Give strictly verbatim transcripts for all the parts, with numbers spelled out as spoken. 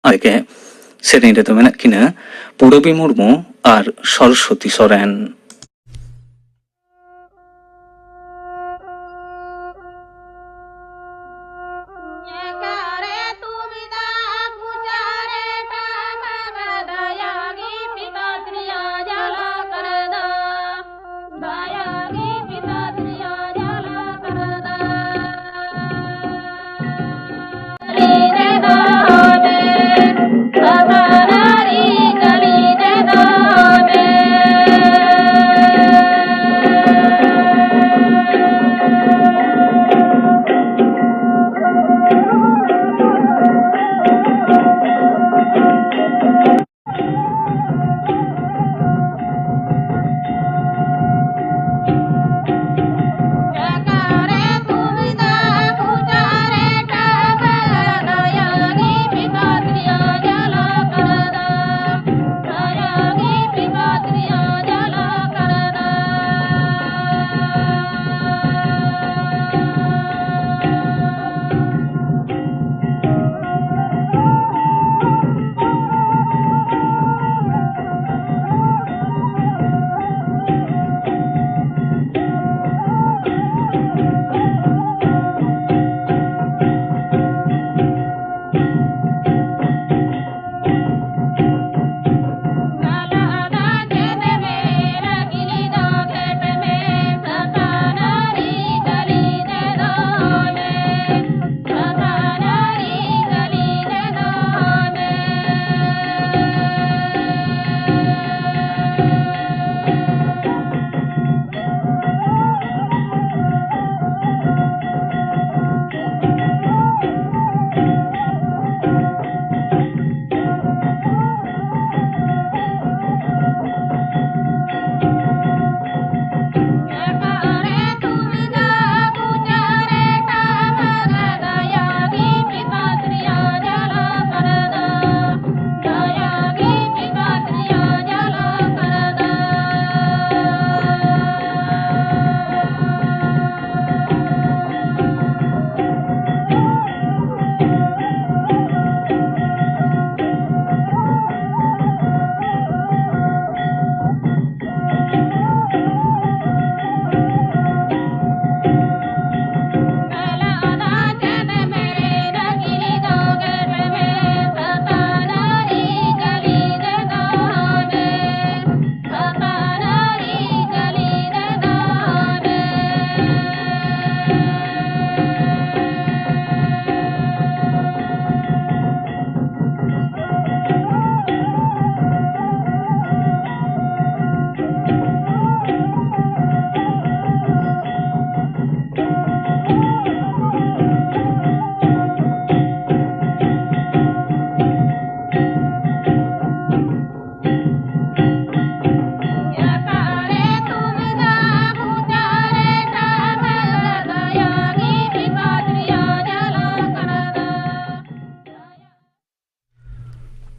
ᱚᱱᱟᱜᱮ ᱥᱮᱨᱮᱧ ᱨᱮᱫᱚ ᱢᱮᱱᱟᱜ ᱠᱤᱱᱟ ᱯᱩᱨᱚᱵᱤ ᱢᱩᱨᱢᱩ ᱟᱨ ᱥᱚᱨᱚᱥᱚᱛᱤ ᱥᱚᱨᱮᱱ᱾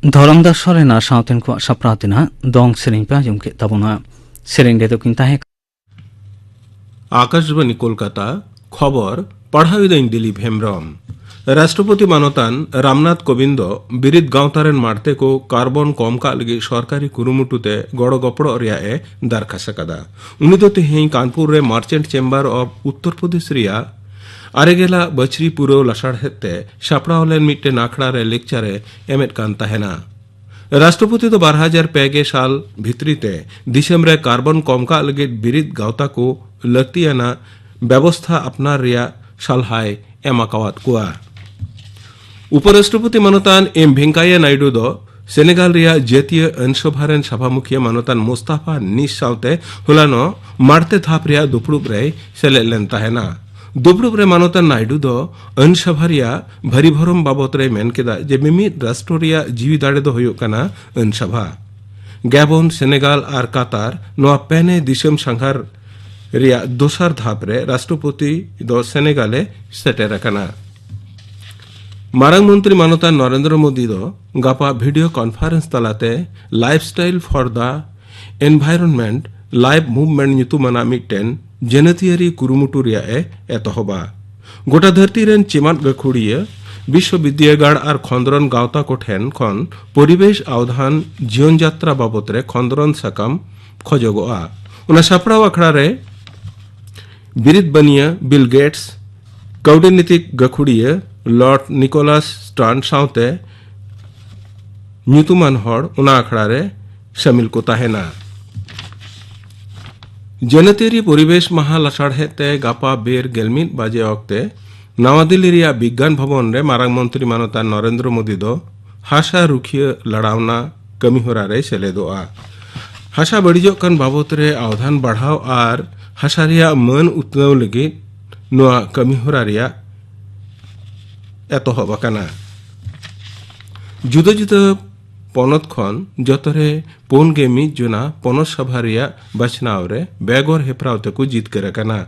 ᱫᱷᱚᱨᱚᱢ ᱫᱟᱥ ᱥᱚᱨᱮᱱᱟᱜ ᱥᱟᱶᱛᱮᱱ ᱠᱚᱣᱟᱜ ᱥᱟᱯᱲᱟᱣ ᱛᱮᱱᱟᱜ ᱫᱚᱝ ᱥᱮᱨᱮᱧ ᱯᱮ ᱟᱸᱡᱚᱢ ᱠᱮᱫ ᱛᱟᱵᱚᱱᱟ᱾ ᱥᱮᱨᱮᱧ ᱨᱮᱫᱚ ᱠᱤᱱ ᱛᱟᱦᱮᱸ ᱠᱟᱱᱟ ᱟᱠᱟᱥᱵᱟᱱᱤ ᱠᱳᱞᱠᱟᱛᱟ᱾ ᱠᱷᱚᱵᱚᱨ ᱯᱟᱲᱦᱟᱣ ᱮᱫᱟᱹᱧ ᱫᱤᱞᱤᱯ ᱦᱮᱢᱵᱨᱚᱢ᱾ ᱨᱟᱥᱴᱨᱚᱯᱚᱛᱤ ᱢᱟᱱᱚᱛᱟᱱ ᱨᱟᱢᱱᱟᱛᱷ ᱠᱳᱵᱤᱱᱫ ᱫᱚ ᱵᱤᱨᱤᱫ ᱜᱟᱶᱛᱟ ᱨᱮᱱ ᱢᱟᱲᱛᱮ ᱠᱚ ᱠᱟᱨᱵᱚᱱ ᱠᱚᱢ ᱠᱟᱜ ᱞᱟᱹᱜᱤᱫ ᱥᱚᱨᱠᱟᱨᱤ ᱠᱩᱨᱩᱢᱩᱴᱩ ᱛᱮ ᱜᱚᱲᱚ ᱜᱚᱯᱚᱲᱚ ᱨᱮᱭᱟᱜ ᱮ ᱫᱟᱨᱠᱷᱟᱥ ᱟᱠᱟᱫᱟ᱾ ᱩᱱᱤ ᱫᱚ ᱛᱮᱦᱮᱧ ᱠᱟᱱᱯᱩᱨ ᱨᱮ Merchant Chamber of Uttar Pradesh ᱨᱮᱭᱟᱜ ᱟᱨᱮ ᱜᱮᱞᱟᱜ ᱵᱟᱹᱪᱷᱨᱤ ᱯᱩᱨᱟᱹᱣ ᱞᱟᱥᱟᱲᱦᱮᱫ ᱛᱮ ᱥᱟᱯᱲᱟᱣ ᱞᱮᱱ ᱢᱤᱫᱴᱮᱱ ᱟᱠᱷᱲᱟ ᱨᱮ ᱞᱮᱠᱪᱟᱨ ᱮ ᱮᱢᱮᱫ ᱠᱟᱱ ᱛᱟᱦᱮᱱᱟ᱾ ᱨᱟᱥᱴᱨᱚᱯᱚᱛᱤ ᱫᱚ ᱵᱟᱨ ᱦᱟᱡᱟᱨ ᱯᱮ ᱜᱮ ᱥᱟᱞ ᱵᱷᱤᱛᱨᱤ ᱛᱮ ᱫᱤᱥᱚᱢ ᱨᱮ ᱠᱟᱨᱵᱚᱱ ᱠᱚᱢ ᱠᱟᱜ ᱞᱟᱹᱜᱤᱫ ᱵᱤᱨᱤᱫ ᱜᱟᱶᱛᱟ ᱠᱚ ᱞᱟᱹᱠᱛᱤᱭᱟᱱᱟᱜ ᱵᱮᱵᱚᱥᱛᱷᱟ ᱟᱯᱱᱟᱨ ᱨᱮᱭᱟᱜ ᱥᱟᱞᱦᱟᱭ ᱮᱢ ᱟᱠᱟᱣᱟᱫ ᱠᱚᱣᱟ᱾ ᱩᱯᱚᱨᱟᱥᱴᱨᱚᱯᱚᱛᱤ ᱢᱟᱱᱚᱛᱟᱱ ᱮᱢ ᱵᱷᱮᱝᱠᱟᱭᱟ ᱱᱟᱭᱰᱩ ᱫᱚ ᱥᱮᱱᱮᱜᱟᱞ ᱨᱮᱭᱟᱜ ᱡᱟᱹᱛᱤᱭᱟᱹ ᱟᱹᱱ ᱥᱚᱵᱷᱟ ᱨᱮᱱ ᱥᱟᱵᱷᱟ ᱢᱩᱠᱷᱤᱭᱟᱹ ᱢᱟᱱᱚᱛᱟᱱ ᱢᱩᱥᱛᱟᱯᱷᱟ ᱱᱤᱥ ᱥᱟᱶᱛᱮ ᱦᱚᱞᱟᱱᱚᱜ ᱢᱟᱲᱛᱮ ᱫᱷᱟᱯ ᱨᱮᱭᱟᱜ ᱫᱩᱯᱲᱩᱵ ᱨᱮᱭ ᱥᱮᱞᱮᱫ ᱞᱮᱱ ᱛᱟᱦᱮᱱᱟ᱾ ᱫᱩᱯᱲᱩᱵ ᱨᱮ ᱢᱟᱱᱚᱛᱟᱱ ᱱᱟᱭᱰᱩ ᱫᱚ ᱟᱹᱱ ᱥᱚᱵᱷᱟ ᱨᱮᱭᱟᱜ ᱵᱷᱟᱹᱨᱤ ᱵᱷᱚᱨᱚᱢ ᱵᱟᱵᱚᱛ ᱨᱮᱭ ᱢᱮᱱ ᱠᱮᱫᱟ ᱡᱮ ᱢᱤᱢᱤᱫ ᱨᱟᱥᱴᱨᱚ ᱨᱮᱭᱟᱜ ᱡᱤᱣᱤ ᱫᱟᱲᱮ ᱫᱚ ᱦᱩᱭᱩᱜ ᱠᱟᱱᱟ ᱟᱹᱱ ᱥᱚᱵᱷᱟ᱾ ᱜᱮᱵᱚᱱ, ᱥᱮᱱᱮᱜᱟᱞ ᱟᱨ ᱠᱟᱛᱟᱨ ᱱᱚᱣᱟ ᱯᱮᱱᱮ ᱫᱤᱥᱚᱢ ᱥᱟᱸᱜᱷᱟᱨ ᱨᱮᱭᱟᱜ ᱫᱚᱥᱟᱨ ᱫᱷᱟᱯ ᱨᱮ ᱨᱟᱥᱴᱨᱚᱯᱚᱛᱤ ᱫᱚ ᱥᱮᱱᱮᱜᱟᱞ ᱮ ᱥᱮᱴᱮᱨ ᱟᱠᱟᱱᱟ᱾ ᱢᱟᱨᱟᱝ ᱢᱚᱱᱛᱨᱤ ᱢᱟᱱᱚᱛᱟᱱ ᱱᱚᱨᱮᱱᱫᱨᱚ ᱢᱳᱫᱤ ᱫᱚ ᱜᱟᱯᱟ ᱵᱷᱤᱰᱤᱭᱳ ᱠᱚᱱᱯᱷᱟᱨᱮᱱᱥ ᱛᱟᱞᱟᱛᱮ Lifestyle for the Environment Live Movement ᱧᱩᱛᱩᱢᱟᱱᱟᱜ ᱢᱤᱫᱴᱮᱱ ᱡᱟᱹᱱᱟᱹᱛᱤᱭᱟᱹᱨᱤ ᱠᱩᱨᱩᱢᱩᱴᱩ ᱨᱮᱭᱟᱜ ᱮ ᱮᱛᱚᱦᱚᱵᱟ᱾ ᱜᱚᱴᱟ ᱫᱷᱟᱹᱨᱛᱤ ᱨᱮᱱ ᱪᱮᱢᱟᱫ ᱜᱟᱹᱠᱷᱩᱲᱤᱭᱟᱹ, ᱵᱤᱥᱥᱚᱵᱤᱫᱽᱫᱟᱹᱜᱟᱲ ᱟᱨ ᱠᱷᱚᱸᱫᱽᱨᱚᱱ ᱜᱟᱶᱛᱟ ᱠᱚ ᱴᱷᱮᱱ ᱠᱷᱚᱱ ᱯᱚᱨᱤᱵᱮᱥ ᱟᱣᱫᱷᱟᱱ ᱡᱤᱭᱚᱱ ᱡᱟᱛᱨᱟ ᱵᱟᱵᱚᱛ ᱨᱮ ᱠᱷᱚᱸᱫᱽᱨᱚᱱ ᱥᱟᱠᱟᱢ ᱠᱷᱚᱡᱚᱜᱚᱜᱼᱟ᱾ ᱚᱱᱟ ᱥᱟᱯᱲᱟᱣ ᱟᱠᱷᱲᱟ ᱨᱮ ᱵᱤᱨᱤᱫ ᱵᱟᱹᱱᱤᱭᱟᱹ ᱵᱤᱞ ᱜᱮᱴᱥ, ᱠᱟᱹᱣᱰᱤ ᱱᱤᱛᱤ ᱜᱟᱹᱠᱷᱩᱲᱤᱭᱟᱹ ᱞᱚᱨᱰ ᱱᱤᱠᱳᱞᱟᱥ ᱥᱴᱟᱨᱱ ᱥᱟᱶᱛᱮ ᱧᱩᱛᱩᱢᱟᱱ ᱦᱚᱲ ᱚᱱᱟ ᱟᱠᱷᱲᱟ ᱨᱮ ᱥᱟᱹᱢᱤᱞ ᱠᱚ ᱛᱟᱦᱮᱱᱟ᱾ ᱡᱟᱹᱱᱟᱹᱛᱤᱭᱟᱹᱨᱤ ᱯᱚᱨᱤᱵᱮᱥ ᱢᱟᱦᱟ ᱞᱟᱥᱟᱲᱦᱮᱫ ᱛᱮ ᱜᱟᱯᱟ ᱵᱮᱨ ᱜᱮᱞ ᱢᱤᱫ ᱵᱟᱡᱮ ᱚᱠᱛᱮ ᱱᱟᱣᱟ ᱫᱤᱞᱞᱤ ᱨᱮᱭᱟᱜ ᱵᱤᱜᱽᱜᱟᱱ ᱵᱷᱚᱵᱚᱱ ᱨᱮ ᱢᱟᱨᱟᱝ ᱢᱚᱱᱛᱨᱤ ᱢᱟᱱᱚᱛᱟᱱ ᱱᱚᱨᱮᱱᱫᱨᱚ ᱢᱳᱫᱤ ᱫᱚ ᱦᱟᱥᱟ ᱨᱩᱠᱷᱤᱭᱟᱹ ᱞᱟᱲᱟᱣᱱᱟ ᱠᱟᱹᱢᱤᱦᱚᱨᱟ ᱨᱮᱭ ᱥᱮᱞᱮᱫᱚᱜᱼᱟ᱾ ᱦᱟᱥᱟ ᱵᱟᱹᱲᱤᱡᱚᱜ ᱠᱟᱱ ᱵᱟᱵᱚᱛ ᱨᱮ ᱟᱣᱫᱷᱟᱱ ᱵᱟᱲᱦᱟᱣ ᱟᱨ ᱦᱟᱥᱟ ᱨᱮᱭᱟᱜ ᱢᱟᱹᱱ ᱩᱛᱱᱟᱹᱣ ᱞᱟᱹᱜᱤᱫ ᱱᱚᱣᱟ ᱠᱟᱹᱢᱤᱦᱚᱨᱟ ᱨᱮᱭᱟᱜ ᱮᱛᱚᱦᱚᱵ ᱟᱠᱟᱱᱟ᱾ ᱡᱩᱫᱟᱹ ᱡᱩᱫᱟᱹ ᱯᱚᱱᱚᱛ ᱠᱷᱚᱱ ᱡᱚᱛᱚ ᱨᱮ ᱯᱩᱱ ᱜᱮ ᱢᱤᱫ ᱡᱚᱱᱟ ᱯᱚᱱᱚᱛ ᱥᱚᱵᱷᱟ ᱨᱮᱭᱟᱜ ᱵᱟᱪᱷᱱᱟᱣ ᱨᱮ ᱵᱮᱜᱚᱨ ᱦᱮᱯᱨᱟᱣ ᱛᱮᱠᱚ ᱡᱤᱛᱠᱟᱹᱨ ᱟᱠᱟᱱᱟ᱾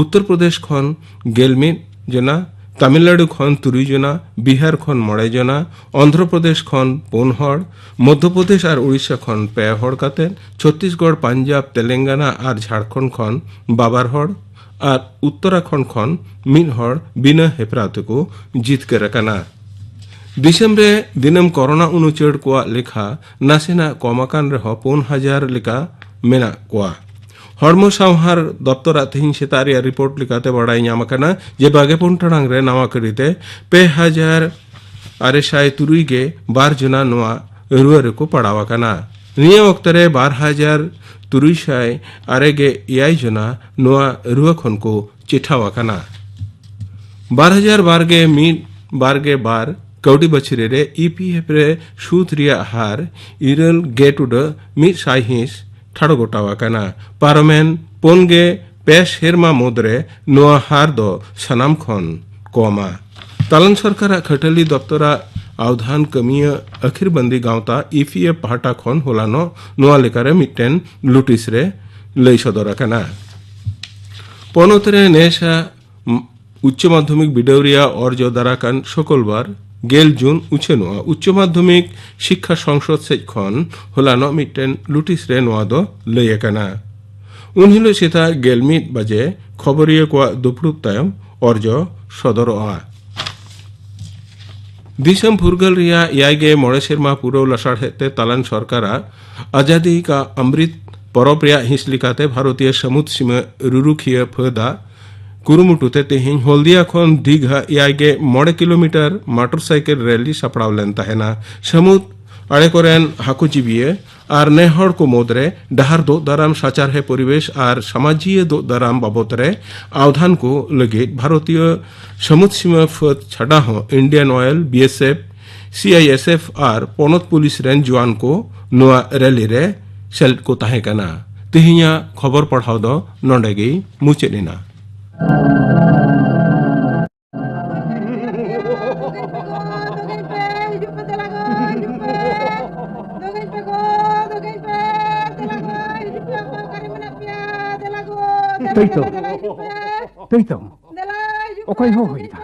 ᱩᱛᱛᱚᱨ ᱯᱨᱚᱫᱮᱥ ᱠᱷᱚᱱ ᱜᱮᱞ ᱢᱤᱫ ᱡᱚᱱᱟ, ᱛᱟᱢᱤᱞᱱᱟᱲᱩ ᱠᱷᱚᱱ ᱛᱩᱨᱩᱭ ᱡᱚᱱᱟ, ᱵᱤᱦᱟᱨ ᱠᱷᱚᱱ ᱢᱚᱬᱮ ᱡᱚᱱᱟ, ᱚᱱᱫᱷᱨᱚ ᱯᱨᱚᱫᱮᱥ ᱠᱷᱚᱱ ᱯᱩᱱ ᱦᱚᱲ, ᱢᱚᱫᱷᱭᱚ ᱯᱨᱚᱫᱮᱥ ᱟᱨ ᱩᱲᱤᱥᱥᱟ ᱠᱷᱚᱱ ᱯᱮ ᱦᱚᱲ ᱠᱟᱛᱮ, ᱪᱷᱚᱛᱛᱤᱥᱜᱚᱲ, ᱯᱟᱧᱡᱟᱵᱽ, ᱛᱮᱞᱮᱝᱜᱟᱱᱟ ᱟᱨ ᱡᱷᱟᱲᱠᱷᱚᱸᱰ ᱠᱷᱚᱱ ᱵᱟᱵᱟᱨ ᱦᱚᱲ ᱟᱨ ᱩᱛᱛᱚᱨᱟᱠᱷᱚᱸᱰ ᱠᱷᱚᱱ ᱢᱤᱫ ᱦᱚᱲ ᱵᱤᱱᱟᱹ ᱦᱮᱯᱨᱟᱣ ᱛᱮᱠᱚ ᱡᱤᱛᱠᱟᱹᱨ ᱟᱠᱟᱱᱟ᱾ ᱫᱤᱥᱚᱢ ᱨᱮ ᱫᱤᱱᱟᱹᱢ ᱠᱚᱨᱳᱱᱟ ᱩᱱᱩᱪᱟᱹᱲ ᱠᱚᱣᱟᱜ ᱞᱮᱠᱷᱟ ᱱᱟᱥᱮᱱᱟᱜ ᱠᱚᱢ ᱟᱠᱟᱱ ᱨᱮᱦᱚᱸ ᱯᱩᱱ ᱦᱟᱡᱟᱨ ᱞᱮᱠᱟ ᱢᱮᱱᱟᱜ ᱠᱚᱣᱟ᱾ ᱦᱚᱲᱢᱚ ᱥᱟᱶᱦᱟᱨ ᱫᱚᱯᱛᱚᱨᱟᱜ ᱛᱮᱦᱮᱧ ᱥᱮᱛᱟᱜ ᱨᱮᱭᱟᱜ ᱨᱤᱯᱳᱨᱴ ᱞᱮᱠᱟᱛᱮ ᱵᱟᱲᱟᱭ ᱧᱟᱢ ᱟᱠᱟᱱᱟ ᱡᱮ ᱵᱟᱜᱮ ᱯᱩᱱ ᱴᱟᱲᱟᱝ ᱨᱮ ᱱᱟᱣᱟ ᱠᱟᱹᱨᱤᱛᱮ ᱯᱮ ᱦᱟᱡᱟᱨ ᱟᱨᱮ ᱥᱟᱭ ᱛᱩᱨᱩᱭ ᱜᱮ ᱵᱟᱨ ᱡᱚᱱᱟ ᱱᱚᱣᱟ ᱨᱩᱣᱟᱹ ᱨᱮᱠᱚ ᱯᱟᱲᱟᱣ ᱟᱠᱟᱱᱟ᱾ ᱱᱤᱭᱟᱹ ᱚᱠᱛᱮ ᱨᱮ ᱵᱟᱨ ᱦᱟᱡᱟᱨ ᱛᱩᱨᱩᱭ ᱥᱟᱭ ᱟᱨᱮ ᱜᱮ ᱮᱭᱟᱭ ᱡᱚᱱᱟ ᱱᱚᱣᱟ ᱨᱩᱣᱟᱹ ᱠᱷᱚᱱ ᱠᱚ ᱪᱮᱴᱷᱟᱣ ᱟᱠᱟᱱᱟ᱾ ᱵᱟᱨ ᱦᱟᱡᱟᱨ ᱵᱟᱨ ᱜᱮ ᱢᱤᱫ ᱵᱟᱨ ᱜᱮ ᱵᱟᱨ ᱠᱟᱹᱣᱰᱤ ᱵᱟᱹᱪᱷᱨᱤ ᱨᱮ ᱤ ᱯᱤ ᱮᱯᱷ ᱨᱮ ᱥᱩᱫ ᱨᱮᱭᱟᱜ ᱦᱟᱨ ᱤᱨᱟᱹᱞ ᱜᱮ ᱴᱩᱰᱟᱹᱜ ᱢᱤᱫ ᱥᱟᱭ ᱦᱤᱸᱥ ᱴᱷᱟᱲᱚ ᱜᱚᱴᱟᱣ ᱟᱠᱟᱱᱟ᱾ ᱯᱟᱨᱚᱢᱮᱱ ᱯᱩᱱ ᱜᱮ ᱯᱮ ᱥᱮᱨᱢᱟ ᱢᱩᱫᱽᱨᱮ ᱱᱚᱣᱟ ᱦᱟᱨ ᱫᱚ ᱥᱟᱱᱟᱢ ᱠᱷᱚᱱ ᱠᱚᱢᱟ᱾ ᱛᱟᱞᱟᱱ ᱥᱚᱨᱠᱟᱨᱟᱜ ᱠᱷᱟᱹᱴᱟᱹᱞᱤ ᱫᱚᱯᱛᱚᱨᱟᱜ ᱟᱣᱫᱷᱟᱱ ᱠᱟᱹᱢᱤᱭᱟᱹ ᱟᱹᱠᱷᱤᱨ ᱵᱟᱹᱱᱫᱤ ᱜᱟᱶᱛᱟ ᱤ ᱯᱤ ᱮᱯᱷ ᱯᱟᱦᱴᱟ ᱠᱷᱚᱱ ᱦᱚᱞᱟᱱᱚᱜ ᱱᱚᱣᱟ ᱞᱮᱠᱟᱨᱮ ᱢᱤᱫᱴᱮᱱ ᱞᱩᱴᱤᱥ ᱨᱮ ᱞᱟᱹᱭ ᱥᱚᱫᱚᱨ ᱟᱠᱟᱱᱟ᱾ ᱯᱚᱱᱚᱛ ᱨᱮ ᱱᱮᱥᱟ ᱩᱪᱪᱚ ᱢᱟᱫᱽᱫᱷᱚᱢᱤᱠ ᱵᱤᱰᱟᱹᱣ ᱨᱮᱭᱟᱜ ᱚᱨᱡᱚ ᱫᱟᱨᱟᱠᱟᱱ ᱥᱩᱠᱚᱞᱵᱟᱨ ᱜᱮᱞ ᱡᱩᱱ ᱩᱪᱷᱟᱹᱱᱚᱜᱼᱟ᱾ ᱩᱪᱪᱚ ᱢᱟᱫᱽᱫᱷᱚᱢᱤᱠ ᱥᱤᱠᱠᱷᱟ ᱥᱚᱝᱥᱚᱫ ᱥᱮᱡ ᱠᱷᱚᱱ ᱦᱚᱞᱟᱱᱚᱜ ᱢᱤᱫᱴᱮᱱ ᱞᱩᱴᱤᱥ ᱨᱮ ᱱᱚᱣᱟ ᱫᱚ ᱞᱟᱹᱭ ᱟᱠᱟᱱᱟ᱾ ᱩᱱ ᱦᱤᱞᱳᱜ ᱥᱮᱛᱟᱜ ᱜᱮᱞ ᱢᱤᱫ ᱵᱟᱡᱮ ᱠᱷᱚᱵᱚᱨᱤᱭᱟᱹ ᱠᱚᱣᱟᱜ ᱫᱩᱯᱲᱩᱵ ᱛᱟᱭᱚᱢ ᱚᱨᱡᱚ ᱥᱚᱫᱚᱨᱚᱜᱼᱟ᱾ ᱫᱤᱥᱚᱢ ᱯᱷᱩᱨᱜᱟᱹᱞ ᱨᱮᱭᱟᱜ ᱮᱭᱟᱭ ᱜᱮ ᱢᱚᱬᱮ ᱥᱮᱨᱢᱟ ᱯᱩᱨᱟᱹᱣ ᱞᱟᱥᱟᱲᱦᱮᱫ ᱛᱮ ᱛᱟᱞᱟᱱ ᱥᱚᱨᱠᱟᱨᱟᱜ ᱟᱡᱟᱫᱤ ᱠᱟ ᱟᱢᱨᱤᱛ ᱯᱚᱨᱚᱵᱽ ᱨᱮᱭᱟᱜ ᱦᱤᱸᱥ ᱞᱮᱠᱟᱛᱮ ᱵᱷᱟᱨᱚᱛᱤᱭᱚ ᱥᱟᱹᱢᱩᱫ ᱥᱤᱢᱟᱹ ᱨᱩᱨᱩᱠᱷᱤᱭᱟᱹ ᱯᱷᱟᱹᱫᱟᱜ ᱠᱩᱨᱩᱢᱩᱴᱩ ᱛᱮ ᱛᱮᱦᱮᱧ ᱦᱚᱞᱫᱤᱭᱟ ᱠᱷᱚᱱ ᱫᱤᱜᱷᱟ ᱮᱭᱟᱭ ᱜᱮ ᱢᱚᱬᱮ ᱠᱤᱞᱳᱢᱤᱴᱟᱨ ᱢᱚᱴᱚᱨ ᱥᱟᱭᱠᱮᱞ ᱨᱮᱞᱤ ᱥᱟᱯᱲᱟᱣ ᱞᱮᱱ ᱛᱟᱦᱮᱱᱟ᱾ ᱥᱟᱹᱢᱩᱫ ᱟᱲᱮ ᱠᱚᱨᱮᱱ ᱦᱟᱹᱠᱩ ᱡᱤᱵᱤᱭᱟᱹ ᱟᱨ ᱱᱮ ᱦᱚᱲ ᱠᱚ ᱢᱩᱫᱽᱨᱮ ᱰᱟᱦᱟᱨ ᱫᱳᱜ ᱫᱟᱨᱟᱢ, ᱥᱟᱪᱟᱨᱦᱮ ᱯᱚᱨᱤᱵᱮᱥ ᱟᱨ ᱥᱟᱢᱟᱡᱤᱭᱟᱹ ᱫᱳᱜ ᱫᱟᱨᱟᱢ ᱵᱟᱵᱚᱛ ᱨᱮ ᱟᱣᱫᱷᱟᱱ ᱠᱚ ᱞᱟᱹᱜᱤᱫ ᱵᱷᱟᱨᱚᱛᱤᱭᱚ ᱥᱟᱹᱢᱩᱫ ᱥᱤᱢᱟᱹ ᱯᱷᱟᱹᱫ ᱪᱷᱟᱰᱟ ᱦᱚᱸ Indian oil, B S F, C I S F ᱟᱨ ᱯᱚᱱᱚᱛ ᱯᱩᱞᱤᱥ ᱨᱮᱱ ᱡᱩᱣᱟᱱ ᱠᱚ ᱱᱚᱣᱟ ᱨᱮᱞᱤ ᱨᱮ ᱥᱮᱞᱮᱫ ᱠᱚ ᱛᱟᱦᱮᱸ ᱠᱟᱱᱟ᱾ ᱛᱮᱦᱮᱧᱟᱜ ᱠᱷᱚᱵᱚᱨ ᱯᱟᱲᱦᱟᱣ ᱫᱚ ᱱᱚᱰᱮ ᱜᱮ ᱢᱩᱪᱟᱹᱫ ᱮᱱᱟ᱾ ᱛᱟᱹᱭ ᱛᱚ᱾ ᱛᱟᱹᱭ ᱛᱚ᱾ ᱚᱠᱚᱭ ᱦᱚᱦᱚᱭᱮᱫᱟ?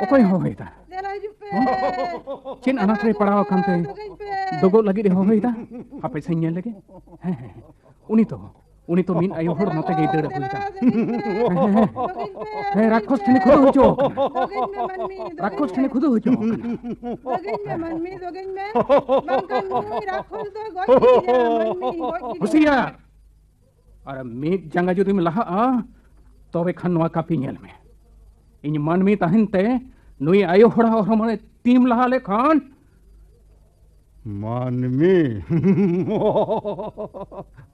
ᱚᱠᱚᱭ ᱦᱚᱦᱚᱭᱮᱫᱟ? ᱫᱮᱞᱟ ᱦᱤᱡᱩᱜ ᱯᱮ᱾ ᱪᱮᱫ ᱟᱱᱟᱴ ᱨᱮ ᱯᱟᱲᱟᱣ ᱟᱠᱟᱱ ᱛᱮ ᱫᱚᱜᱚᱜ ᱞᱟᱹᱜᱤᱫ ᱮ ᱦᱚᱦᱚᱭᱮᱫᱟ? ᱦᱟᱯᱮ ᱥᱮᱧ ᱧᱮᱞ ᱞᱮᱜᱮ᱾ ᱦᱮᱸ, ᱦᱮᱸ, ᱦᱮᱸ᱾ ᱩᱱᱤ ᱛᱚ, ᱩᱱᱤ ᱛᱚ ᱢᱤᱫ ᱟᱭᱳ ᱦᱚᱲ ᱱᱚᱛᱮ ᱜᱮᱭ ᱫᱟᱹᱲ ᱟᱹᱜᱩᱭᱮᱫᱟ᱾ ᱦᱮᱸ, ᱦᱮᱸ, ᱦᱮᱸ᱾ ᱦᱮᱸ, ᱨᱟᱠᱠᱷᱚᱥ ᱴᱷᱮᱱᱮ ᱠᱷᱩᱫᱟᱹᱣ ᱦᱚᱪᱚ ᱟᱠᱟᱱᱟ᱾ ᱨᱟᱠᱠᱷᱚᱥ ᱴᱷᱮᱱᱮ ᱠᱷᱩᱫᱟᱹᱣ ᱦᱚᱪᱚ ᱟᱠᱟᱱᱟ᱾ ᱫᱚᱜᱮᱧ ᱢᱮ ᱢᱟᱹᱱᱢᱤ, ᱫᱚᱜᱮᱧ ᱢᱮ᱾ ᱵᱟᱝᱠᱷᱟᱱ ᱱᱩᱭ ᱨᱟᱠᱠᱷᱚᱥ ᱫᱚᱭ ᱜᱚᱡ ᱠᱮᱫᱮᱭᱟ, ᱢᱟᱹᱱᱢᱤ ᱜᱚᱡ ᱠᱮᱫᱮᱭᱟ᱾ ᱦᱩᱥᱤᱭᱟᱨ! ᱟᱨ ᱢᱤᱫ ᱡᱟᱸᱜᱟ ᱡᱩᱫᱤᱢ ᱞᱟᱦᱟᱜᱼᱟ, ᱛᱚᱵᱮ ᱠᱷᱟᱱ ᱱᱚᱣᱟ ᱠᱟᱹᱯᱤ ᱧᱮᱞ ᱢᱮ᱾ ᱤᱧ ᱢᱟᱹᱱᱢᱤ ᱛᱟᱦᱮᱱ ᱛᱮ ᱱᱩᱭ ᱟᱭᱳ ᱦᱚᱲᱟᱜ ᱦᱚᱲᱢᱚ ᱨᱮ ᱛᱤᱢ ᱞᱟᱦᱟ ᱞᱮᱠᱷᱟᱱ᱾ ᱢᱟᱹᱱᱢᱤ?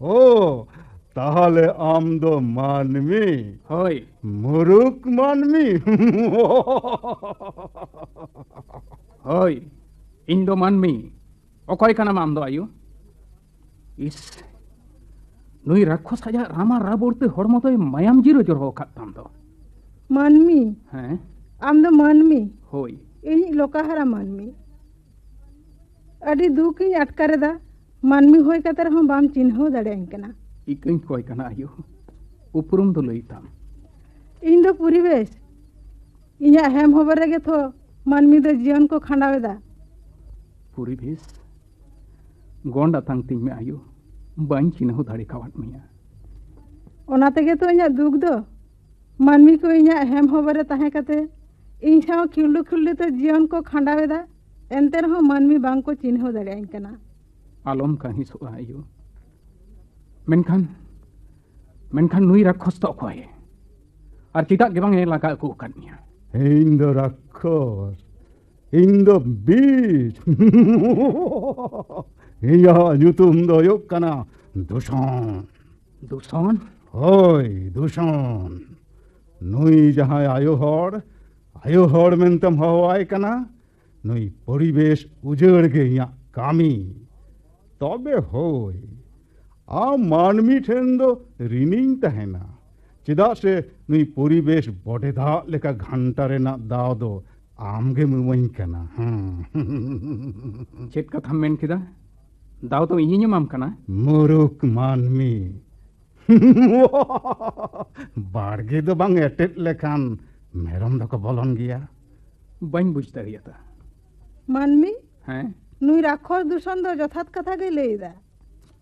ᱳ, ᱛᱟᱦᱞᱮ ᱟᱢ ᱫᱚ ᱢᱟᱹᱱᱢᱤ? ᱦᱳᱭ᱾ ᱢᱩᱨᱩᱠ ᱢᱟᱹᱱᱢᱤ? ᱦᱳᱭ, ᱤᱧ ᱫᱚ ᱢᱟᱹᱱᱢᱤ᱾ ᱚᱠᱚᱭ ᱠᱟᱱᱟᱢ ᱟᱢ ᱫᱚ, ᱟᱭᱳ? ᱤᱥ, ᱱᱩᱭ ᱨᱟᱠᱠᱷᱚᱥ ᱟᱡᱟᱜ ᱨᱟᱢᱟ ᱨᱟᱵᱚᱲ ᱛᱮ ᱦᱚᱲᱢᱚ ᱫᱚᱭ ᱢᱟᱭᱟᱢ ᱡᱤᱨᱟᱹ ᱡᱚᱨᱚ ᱟᱠᱟᱫ ᱛᱟᱢ ᱫᱚ᱾ ᱢᱟᱹᱱᱢᱤ? ᱦᱮᱸ? ᱟᱢ ᱫᱚ ᱢᱟᱹᱱᱢᱤ? ᱦᱳᱭ᱾ ᱤᱧᱤᱡ ᱞᱚᱠᱟᱦᱟᱨᱟ ᱢᱟᱹᱱᱢᱤ᱾ ᱟᱹᱰᱤ ᱫᱩᱠ ᱤᱧ ᱟᱴᱠᱟᱨ ᱮᱫᱟ, ᱢᱟᱹᱱᱢᱤ ᱦᱩᱭ ᱠᱟᱛᱮ ᱨᱮᱦᱚᱸ ᱵᱟᱢ ᱪᱤᱱᱦᱟᱹᱣ ᱫᱟᱲᱮᱭᱟᱹᱧ ᱠᱟᱱᱟ᱾ ᱤᱠᱟᱹᱧ ᱠᱚᱭ ᱠᱟᱱᱟ ᱟᱭᱳ, ᱩᱯᱨᱩᱢ ᱫᱚ ᱞᱟᱹᱭ ᱛᱟᱢ᱾ ᱤᱧ ᱫᱚ ᱯᱚᱨᱤᱵᱮᱥ᱾ ᱤᱧᱟᱹᱜ ᱦᱮᱢ ᱦᱚᱵᱚᱨ ᱨᱮᱜᱮ ᱛᱷᱚ ᱢᱟᱹᱱᱢᱤ ᱫᱚ ᱡᱤᱭᱚᱱ ᱠᱚ ᱠᱷᱟᱸᱰᱟᱣ ᱮᱫᱟ᱾ ᱯᱚᱨᱤᱵᱮᱥ? ᱜᱚᱸᱰ ᱟᱛᱟᱝ ᱛᱤᱧ ᱢᱮ ᱟᱭᱳ, ᱵᱟᱹᱧ ᱪᱤᱱᱦᱟᱹᱣ ᱫᱟᱲᱮ ᱠᱟᱣᱟᱫ ᱢᱮᱭᱟ᱾ ᱚᱱᱟ ᱛᱮᱜᱮ ᱛᱚ ᱤᱧᱟᱹᱜ ᱫᱩᱠ ᱫᱚ᱾ ᱢᱟᱹᱱᱢᱤ ᱠᱚ ᱤᱧᱟᱹᱜ ᱦᱮᱢ ᱦᱚᱵᱚᱨ ᱨᱮ ᱛᱟᱦᱮᱸ ᱠᱟᱛᱮ ᱤᱧ ᱥᱟᱶ ᱠᱷᱤᱞᱰᱩ ᱠᱷᱤᱞᱰᱩ ᱛᱮ ᱡᱤᱭᱚᱱ ᱠᱚ ᱠᱷᱟᱸᱰᱟᱣ ᱮᱫᱟ, ᱮᱱᱛᱮ ᱨᱮᱦᱚᱸ ᱢᱟᱹᱱᱢᱤ ᱵᱟᱝ ᱠᱚ ᱪᱤᱱᱦᱟᱹᱣ ᱫᱟᱲᱮᱭᱟᱹᱧ ᱠᱟᱱᱟ᱾ ᱟᱞᱚᱢ ᱠᱟᱹᱦᱤᱥᱚᱜᱼᱟ ᱟᱭᱳ᱾ ᱢᱮᱱᱠᱷᱟᱱ, ᱢᱮᱱᱠᱷᱟᱱ ᱱᱩᱭ ᱨᱟᱠᱠᱷᱚᱥ ᱫᱚ ᱚᱠᱚᱭ? ᱟᱨ ᱪᱮᱫᱟᱜ ᱜᱮ ᱵᱟᱝ ᱮ ᱞᱟᱜᱟ ᱟᱹᱜᱩ ᱟᱠᱟᱫ ᱢᱮᱭᱟ? ᱤᱧ ᱫᱚ ᱨᱟᱠᱠᱷᱚᱥ, ᱤᱧ ᱫᱚ ᱵᱤᱥ᱾ ᱤᱧᱟᱹᱜ ᱧᱩᱛᱩᱢ ᱫᱚ ᱦᱩᱭᱩᱜ ᱠᱟᱱᱟ ᱫᱩᱥᱚᱱ᱾ ᱫᱩᱥᱚᱱ? ᱦᱳᱭ, ᱫᱩᱥᱚᱱ᱾ ᱱᱩᱭ ᱡᱟᱦᱟᱸᱭ ᱟᱭᱳ ᱦᱚᱲ, ᱟᱭᱳ ᱦᱚᱲ ᱢᱮᱱᱛᱮᱢ ᱦᱚᱦᱚᱣᱟᱭ ᱠᱟᱱᱟ, ᱱᱩᱭ ᱯᱚᱨᱤᱵᱮᱥ ᱩᱡᱟᱹᱲ ᱜᱮ ᱤᱧᱟᱹᱜ ᱠᱟᱹᱢᱤ᱾ ᱛᱚᱵᱮ ᱦᱳᱭ, ᱟᱢ ᱢᱟᱹᱱᱢᱤ ᱴᱷᱮᱱ ᱫᱚ ᱨᱤᱱᱤᱧ ᱛᱟᱦᱮᱱᱟ, ᱪᱮᱫᱟᱜ ᱥᱮ ᱱᱩᱭ ᱯᱚᱨᱤᱵᱮᱥ ᱵᱚᱰᱮ ᱫᱟᱜ ᱞᱮᱠᱟ ᱜᱷᱟᱱᱴᱟ ᱨᱮᱱᱟᱜ ᱫᱟᱣ ᱫᱚ ᱟᱢ ᱜᱮᱢ ᱤᱢᱟᱹᱧ ᱠᱟᱱᱟ᱾ ᱦᱮᱸ᱾ ᱪᱮᱫ ᱠᱟᱛᱷᱟᱢ ᱢᱮᱱ ᱠᱮᱫᱟ? ᱫᱟᱣ ᱫᱚ ᱤᱧᱤᱧ ᱮᱢᱟᱢ ᱠᱟᱱᱟ? ᱢᱩᱨᱩᱠ ᱢᱟᱹᱱᱢᱤ, ᱵᱟᱲᱜᱮ ᱫᱚ ᱵᱟᱝ ᱮᱴᱮᱫ ᱞᱮᱠᱷᱟᱱ ᱢᱮᱨᱚᱢ ᱫᱚᱠᱚ ᱵᱚᱞᱚᱱ ᱜᱮᱭᱟ᱾ ᱵᱟᱹᱧ ᱵᱩᱡᱽ ᱫᱟᱲᱮᱭᱟᱫᱟ᱾ ᱢᱟᱹᱱᱢᱤ, ᱦᱮᱸ? ᱱᱩᱭ ᱨᱟᱠᱷᱚᱥ ᱫᱩᱥᱚᱱ ᱫᱚ ᱡᱚᱛᱷᱟᱛ ᱠᱟᱛᱷᱟ ᱜᱮᱭ ᱞᱟᱹᱭ ᱮᱫᱟ᱾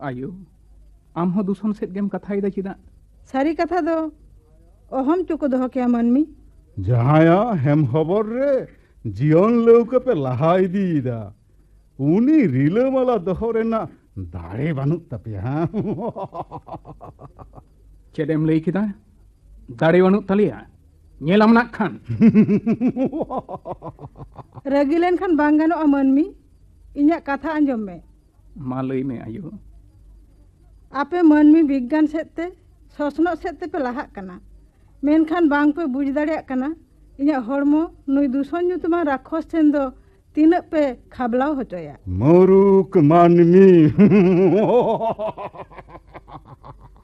ᱟᱭᱳ, ᱟᱢ ᱦᱚᱸ ᱫᱩᱥᱚᱱ ᱥᱮᱫ ᱜᱮᱢ ᱠᱟᱛᱷᱟᱭᱮᱫᱟ ᱪᱮᱫᱟᱜ? ᱥᱟᱹᱨᱤ ᱠᱟᱛᱷᱟ ᱫᱚ ᱚᱦᱚᱢ ᱪᱩᱠᱩ ᱫᱚᱦᱚ ᱠᱮᱭᱟ ᱢᱟᱹᱱᱢᱤ᱾ ᱡᱟᱦᱟᱸᱭᱟᱜ ᱦᱮᱢ ᱦᱚᱵᱚᱨ ᱨᱮ ᱡᱤᱭᱚᱱ ᱞᱟᱹᱣᱠᱟᱹ ᱯᱮ ᱞᱟᱦᱟ ᱤᱫᱤᱭᱮᱫᱟ, ᱩᱱᱤ ᱨᱤᱞᱟᱹᱢᱟᱞᱟ ᱫᱚᱦᱚ ᱨᱮᱱᱟᱜ ᱫᱟᱲᱮ ᱵᱟᱹᱱᱩᱜ ᱛᱟᱯᱮᱭᱟ, ᱦᱮᱸ? ᱪᱮᱫ ᱮᱢ ᱞᱟᱹᱭ ᱠᱮᱫᱟ? ᱫᱟᱲᱮ ᱵᱟᱹᱱᱩᱜ ᱛᱟᱞᱮᱭᱟ? ᱧᱮᱞᱟᱢ ᱱᱟᱜ ᱠᱷᱟᱱ᱾ ᱨᱟᱹᱜᱤ ᱞᱮᱱᱠᱷᱟᱱ ᱵᱟᱝ ᱜᱟᱱᱚᱜᱼᱟ ᱢᱟᱹᱱᱢᱤ, ᱤᱧᱟᱜ ᱠᱟᱛᱷᱟ ᱟᱸᱡᱚᱢ ᱢᱮ᱾ ᱢᱟ ᱞᱟᱹᱭ ᱢᱮ ᱟᱭᱳ᱾ ᱟᱯᱮ ᱢᱟᱹᱱᱢᱤ ᱵᱤᱜᱽᱜᱟᱱ ᱥᱮᱫ ᱛᱮ, ᱥᱚᱥᱱᱚᱜ ᱥᱮᱫ ᱛᱮᱯᱮ ᱞᱟᱦᱟᱜ ᱠᱟᱱᱟ, ᱢᱮᱱᱠᱷᱟᱱ ᱵᱟᱝ ᱯᱮ ᱵᱩᱡᱽ ᱫᱟᱲᱮᱭᱟᱜ ᱠᱟᱱᱟ ᱤᱧᱟᱜ ᱦᱚᱲᱢᱚ ᱱᱩᱭ ᱫᱩᱥᱚᱱ ᱧᱩᱛᱩᱢᱟᱱ ᱨᱟᱠᱷᱚᱥ ᱴᱷᱮᱱ ᱫᱚ ᱛᱤᱱᱟᱹᱜ ᱯᱮ ᱠᱷᱟᱵᱽᱞᱟᱣ ᱦᱚᱪᱚᱭᱟ᱾ ᱢᱩᱨᱩᱠ ᱢᱟᱹᱱᱢᱤ᱾